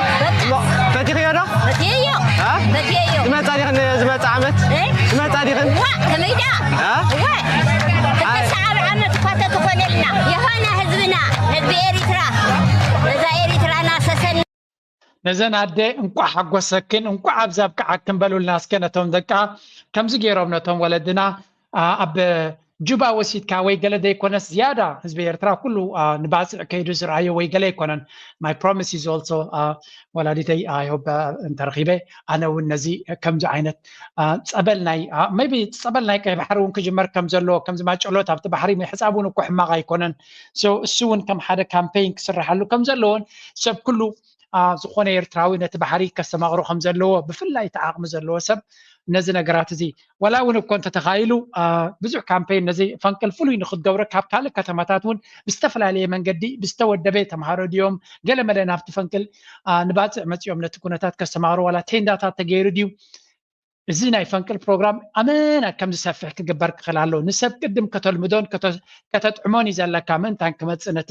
ፈቲኽዮ ዶ ፈትየዮ አ? ፈትየዮ ዝመፃ ዲኽን ዝመፃ ዓመት እ? ዝመፃ ዲኽን ዋ ከመይዳ አ? ዋ ክልተ ሰዓብ ዓመት እኳ ተተኾነልና የኾነ ህዝብና ህዝቢ ኤሪትራ ነዛ ኤሪትራና ሰሰን ነዘን ኣደ እንቋዕ ሓጎሰክን እንቋዕ ኣብዛ ኣብቅዓክን በሉልና እስከ ነቶም ደቃ ከምዚ ገይሮም ነቶም ወለድና ኣ፣ ኣብ ጁባ ወሲድካ ወይ ገለ ዘይኮነስ ዝያዳ ህዝቢ ኤርትራ ኩሉ ኣ፣ ንባፅዕ ከይዱ ዝረኣዮ ወይ ገለ ኣይኮነን my promise is also ኣ፣ ወላዲተይ I hope ኣ፣ እንተረኺበ ኣነ እውን ነዚ ከምዚ ዓይነት ኣ፣ ፀበል ናይ ኣ፣ maybe ፀበል ናይ ቀይ ባሕሪ እውን ክጅመር ከም ዘሎ ከምዚ ማጨሎት ኣብቲ ባሕሪ ምሕፃብ እውን እኮ ሕማቕ ኣይኮነን so እሱ እውን ከም ሓደ ካምፔይን ክስርሓሉ ከም ዘለዎን ሰብ ኩሉ ዝኾነ ኤርትራዊ ነቲ ባሕሪ ከስተማቕሮ ከም ዘለዎ ብፍላይ እቲ ዓቕሚ ዘለዎ ሰብ ነዚ ነገራት እዚ ዋላ እውን እኮ እንተተኻኢሉ ብዙሕ ካምፔይን ነዚ ፈንቅል ፍሉይ ንክትገብሮ ካብ ካልእ ከተማታት እውን ብዝተፈላለየ መንገዲ ብዝተወደበ ተምሃሮ ድዮም ገለ መለ ናብቲ ፈንቅል ንባፅዕ መፂኦም ነቲ ኩነታት ከስተማቕሮ ዋላ ቴንዳታት ተገይሩ ድዩ እዚ ናይ ፈንቅል ፕሮግራም ኣመና ከም ዝሰፍሕ ክግበር ክኽእል ኣለዎ። ንሰብ ቅድም ከተልምዶን ከተጥዕሞን እዩ ዘለካ። ምእንታን ክመፅእ ነቲ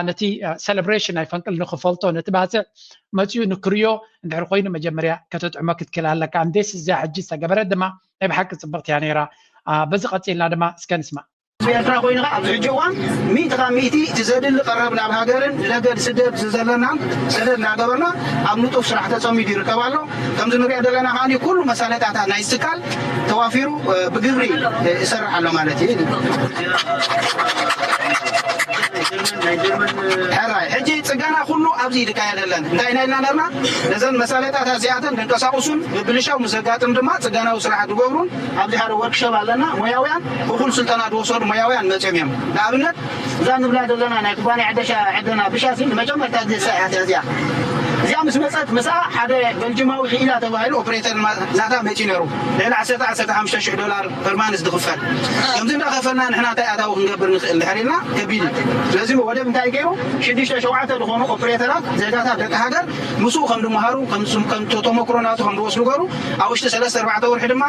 ነቲ ሰለብሬሽን ናይ ፈንቅል ንክፈልጦ ነቲ ባፅዕ መፂኡ ንክርዮ እንድሕር ኮይኑ መጀመርያ ከተጥዕሞ ክትክእል ኣለካ። እንዴስ እዚኣ ሕጂ ዝተገበረት ድማ ናይ ብሓቂ ፅብቕቲ እያ ነይራ። በዚ ቀፂልና ድማ እስከ ንስማዕ። ህዝቢ ኤርትራ ኮይኑ ከኣ ኣብዚ ሕጂ እዋን ሚእቲ ካብ ሚእቲ እቲ ዘድሊ ቀረብ ናብ ሃገርን ንደገ ዝስደድ ዘለናን ሰደድ እናገበርና ኣብ ንጡፍ ስራሕ ተጸሚዱ ይርከብ ኣሎ። ከምዚ ንሪኦ ዘለና ከኣ ኩሉ መሳለጥያታት ናይ ትካል ተዋፊሩ ብግብሪ ይሰርሕ ኣሎ ማለት እዩ። ሕራይ ሕጂ ጽገና ኩሉ ኣብዚ ይካየደለን እንታይ ኢና ኢልና ነርና ነዘን መሳለጥያታት እዚኣተን ደንቀሳቕሱን ምብልሻው ምስ ዘጋጥም ድማ ጽገናዊ ስራሕ ዝገብሩን ኣብዚ ሓደ ወርክሾፕ ኣለና ሞያውያን እኹል ስልጠና ዝወሰዱ ሞያውያን መፅዮም እዮም ንኣብነት እዛ ንብላ ዘለና ናይ ኩባንያ ዕደሻ ዕደና ብሻ ሲ ንመጀመርታ ግዜ እሳ እያ እዚኣ እዚኣ ምስ መፀት ምስኣ ሓደ በልጅማዊ ክኢላ ተባሂሉ ኦፕሬተር ናታ መፂ ነይሩ ልዕሊ ዓሰርተ ዓሰርተ ሓሙሽተ ሽሕ ዶላር ፐርማንስ ዝኽፈል ከምዚ እንዳኸፈልና ንሕና እንታይ ኣታዊ ክንገብር ንኽእል ድሕር ኢልና ከቢድ እዩ ስለዚ ወደብ እንታይ ገይሩ ሽዱሽተ ሸውዓተ ዝኾኑ ኦፕሬተራት ዜጋታት ደቂ ሃገር ምስኡ ከም ድመሃሩ ከም ተመክሮ ናቱ ከም ዝወስዱ ገሩ ኣብ ውሽጢ ሰለስተ ኣርባዕተ ወርሒ ድማ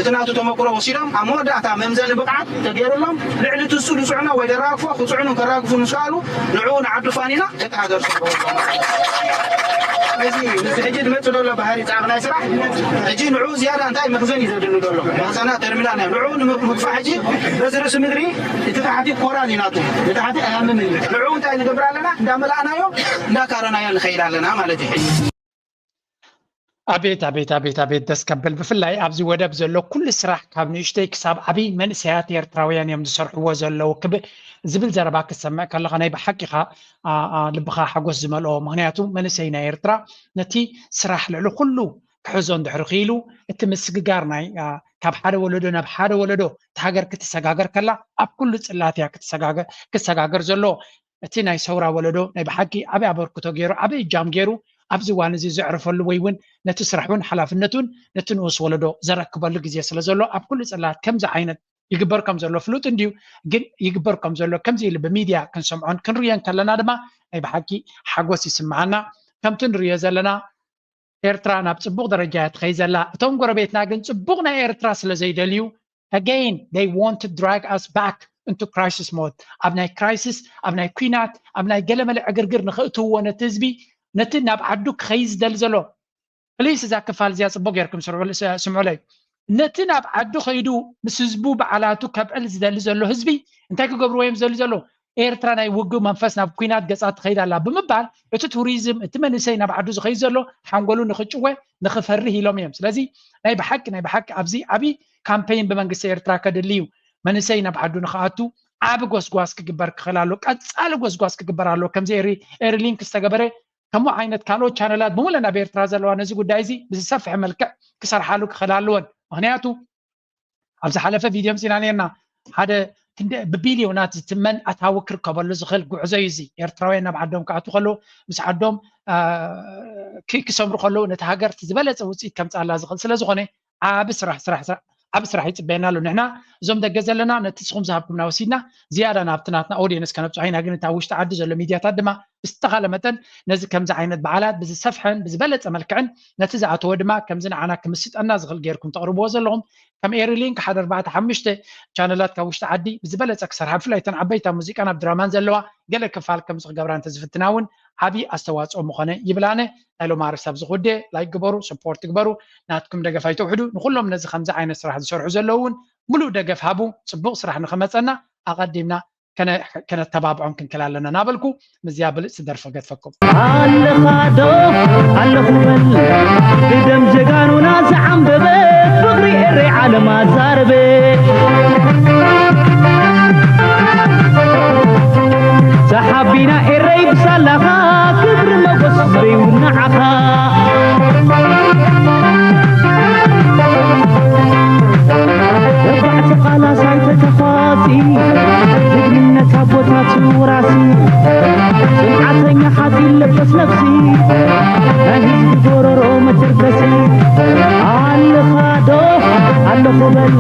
እቲ ናቱ ተመክሮ ወሲዶም ኣብ መወዳእታ መምዘኒ ብቕዓት ተገይሩሎም ልዕሊ ትሱ ዝፅዕኖ ወይ ደራግፎ ክፅዕኑ ከራግፉ ምስ ከኣሉ ንዕኡ ንዓዱ ፋኒና ደቂ ሃገር እዚ ሕጂ ዝመፅእ ዘሎ ባህሪ ፃዕቕ ናይ ስራሕ ሕጂ ንዕኡ ዝያዳ እንታይ መኽዘን እዩ ዘድሊ ዘሎ መኽዘና ተርሚናል ንዕኡ ንምግፋዕ ሕጂ በዚ ርእሲ ምድሪ እቲ ታሕቲ ኮራል እዩ ናቱ ንታሕቲ ኣያምን እዩ ንዕኡ እንታይ ንገብር ኣለና እንዳመላእናዮ እንዳካረናዮ ንኸይድ ኣለና ማለት እዩ ኣቤት ኣቤት ኣቤት ኣቤት ደስ ከብል ብፍላይ ኣብዚ ወደብ ዘሎ ኩሉ ስራሕ ካብ ንእሽተይ ክሳብ ዓብይ መንእሰያት ኤርትራውያን እዮም ዝሰርሕዎ ዘለዉ ክብ ዝብል ዘረባ ክትሰምዕ ከለኻ ናይ ብሓቂኻ ልብኻ ሓጎስ ዝመልኦ ምክንያቱ መንእሰይ ናይ ኤርትራ ነቲ ስራሕ ልዕሊ ኩሉ ክሕዞ እንድሕሪ ክኢሉ እቲ ምስግጋር ናይ ካብ ሓደ ወለዶ ናብ ሓደ ወለዶ እቲ ሃገር ክትሰጋገር ከላ ኣብ ኩሉ ፅላት እያ ክትሰጋገር ዘሎ እቲ ናይ ሰውራ ወለዶ ናይ ብሓቂ ዓብይ ኣበርክቶ ገይሩ ዓብይ እጃም ገይሩ ኣብዚ እዋን እዚ ዘዕርፈሉ ወይ እውን ነቲ ስራሕ እውን ሓላፍነት እውን ነቲ ንኡስ ወለዶ ዘረክበሉ ግዜ ስለ ዘሎ ኣብ ኩሉ ፅላት ከምዚ ዓይነት ይግበር ከም ዘሎ ፍሉጥ እንድዩ ግን ይግበር ከም ዘሎ ከምዚ ኢሉ ብሚድያ ክንሰምዖን ክንርእዮን ከለና ድማ ናይ ብሓቂ ሓጎስ ይስምዓና ከምቲ ንርእዮ ዘለና ኤርትራ ናብ ጽቡቕ ደረጃ እያ ትኸይድ ዘላ። እቶም ጎረቤትና ግን ጽቡቕ ናይ ኤርትራ ስለ ዘይደልዩ again they want to drag us back into crisis mode ኣብ ናይ crisis ኣብ ናይ ኲናት ኣብ ናይ ገለመለ ዕግርግር ንኽእትውዎ ነቲ ህዝቢ ነቲ ናብ ዓዱ ክኸይድ ዝደሊ ዘሎ please እዛ ክፋል እዚኣ ጽቡቕ ጌርኩም ስምዑለይ ነቲ ናብ ዓዱ ኸይዱ ምስ ህዝቡ በዓላቱ ከብዕል ዝደሊ ዘሎ ህዝቢ እንታይ ክገብርዎ እዮም ዝደሊ ዘለዉ ኤርትራ ናይ ውግእ መንፈስ ናብ ኩናት ገጻ ትኸይድ ኣላ ብምባል እቲ ቱሪዝም፣ እቲ መንእሰይ ናብ ዓዱ ዝኸይድ ዘሎ ሓንጎሉ ንኽጭወ ንኽፈርህ ኢሎም እዮም። ስለዚ ናይ ብሓቂ ናይ ብሓቂ ኣብዚ ዓብዪ ካምፔይን ብመንግስቲ ኤርትራ ከድሊ እዩ። መንእሰይ ናብ ዓዱ ንኽኣቱ ዓቢ ጎስጓስ ክግበር ክኽእል ኣሎ። ቀጻሊ ጎስጓስ ክግበር ኣሎ። ከምዚ ኤሪ ኤሪ ሊንክ ዝተገበረ ከምኡ ዓይነት ካልኦት ቻነላት ብምሉእ ናብ ኤርትራ ዘለዋ ነዚ ጉዳይ እዚ ብዝሰፍሐ መልክዕ ክሰርሓሉ ክኽእል ኣለወን። ምኽንያቱ ኣብ ዝሓለፈ ቪድዮ ምጺና ነርና ሓደ ክንደ ብቢልዮናት ዝትመን ኣታዊ ክርከበሉ ዝኽእል ጉዕዞ እዩ። እዚ ኤርትራውያን ናብ ዓዶም ክኣቱ ከለዉ ምስ ዓዶም ክሰምሩ ከለዉ ነቲ ሃገር ዝበለፀ ውፅኢት ከምፅኣላ ዝኽእል ስለዝኾነ ዓብ ስራሕ ስራሕ ዓብ ስራሕ ይፅበየና ኣሎ። ንሕና እዞም ደገ ዘለና ነቲ ንስኹም ዝሃብኩምና ወሲድና ዝያዳ ናብቲ ናትና ኦዲየንስ ከነብፅሖ ኢና። ግን እታ ውሽጢ ዓዲ ዘሎ ሚድያታት ድማ ብዝተኻለ መጠን ነዚ ከምዚ ዓይነት በዓላት ብዝሰፍሐን ብዝበለፀ መልክዕን ነቲ ዝኣተወ ድማ ከምዚ ንዓና ክምስጠና ዝኽእል ገይርኩም ተቕርብዎ ዘለኹም ከም ኤሪ ሊንክ ሓደ ኣርባዕተ ሓሙሽተ ቻነላት ካብ ውሽጢ ዓዲ ብዝበለፀ ክሰርሓ ብፍላይ እተን ዓበይታ ሙዚቃን ኣብ ድራማን ዘለዋ ገለ ክፋል ከምዚ ክገብራ እንተዝፍትና እውን ዓብዪ ኣስተዋፅኦ ምኾነ ይብል። ኣነ ናይ ሎማርስ ኣብዚ ክውደ ላይክ ግበሩ፣ ሰፖርት ግበሩ፣ ናትኩም ደገፍ ኣይተውሕዱ። ንኩሎም ነዚ ከምዚ ዓይነት ስራሕ ዝሰርሑ ዘለዉ እውን ሙሉእ ደገፍ ሃቡ። ፅቡቕ ስራሕ ንክመፀና ኣቐዲምና ከነተባብዖም ክንክል ኣለና እናበልኩ ምስዚኣ ብልፅቲ ደርፊ ገድፈኩም። ኣለኻ ዶ ኣለኹ በል ብደም ጀጋኑና ዝዓምበበት ፍቕሪ ኤረይ ዓለም ኣዛረበት። ተሓቢና ኤረይ ብሳላኻ ክብሪ መጎስ በይውን ንዓኻ። ነባዕቲ ቃላስ ኣይተተኳሲ ጅግንነት ኣቦታት ውራሲ ጽንዓተኛ ሓፂን ለበስ ነፍሲ ናይ ህዝቢ ጎረሮ መተርበሲ ኣለኻ ዶ ኣለኹ በል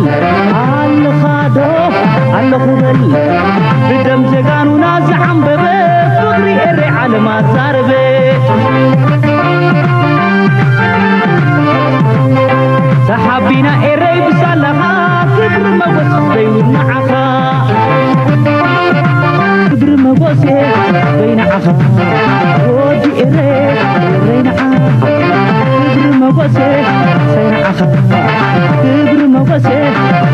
ኣለኻ ዶ ኣለኹ በል ብደም ጀጋኑና ዝዓምበበ ፍቕሪ ኤረይ ዓለም ኣዛረበ። ተሓቢና ኤረይ ብሳላኻ ክብሪ መጎስ በይውን ንዓኻ። ክብሪ መጎስ በይንዓኻ ወዲ ኤረይ በይንዓኻ። ክብሪ መጎስ በይንዓኻ ክብሪ መጎስ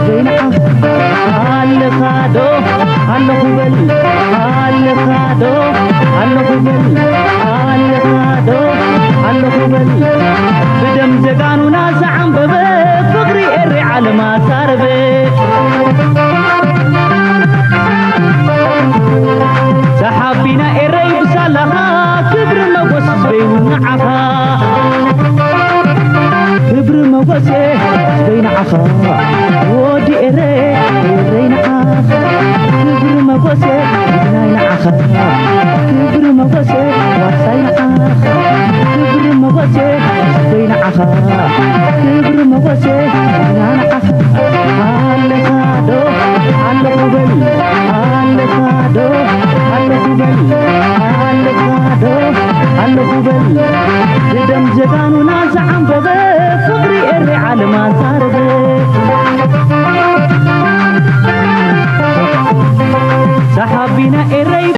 በይንዓኻ። ኣለኻ ዶ ኣለኹ በል ኣለኻ ዶ ኣለኹ በል ኣለኻ ዶ ኣለኹ በል ብደም ጀጋኑና ዝዓምበበ ፍቕሪ ኤረይ ዓለም ኣዛረበ። ተሓቢና ኤረይ ብሳላኻ ክብሪ መጎስ በይውን ንዓኻ። ክብሪ መጎስ በይንዓኻ ወዲ ኤረይ ኤረይ ንዓኻ። ክብሪ መጎስ ናይ ንዓኻ። ክብሪ መጎስ ዋርሳይ ንዓኻ። ክብሪ መጎስ በይንዓኻ። ክብሪ መጎስ ንዓኻ። ኣለኻ ዶ ኣለኹ በል ኣለኻ ዶ ኣለኹ በል ኣለኻ ዶ ኣለኹ በል ብደም ጀጋኑና ዝዓምበበ ፍቕሪ ኤረይ ዓለም ኣዛረበ። ተሓቢና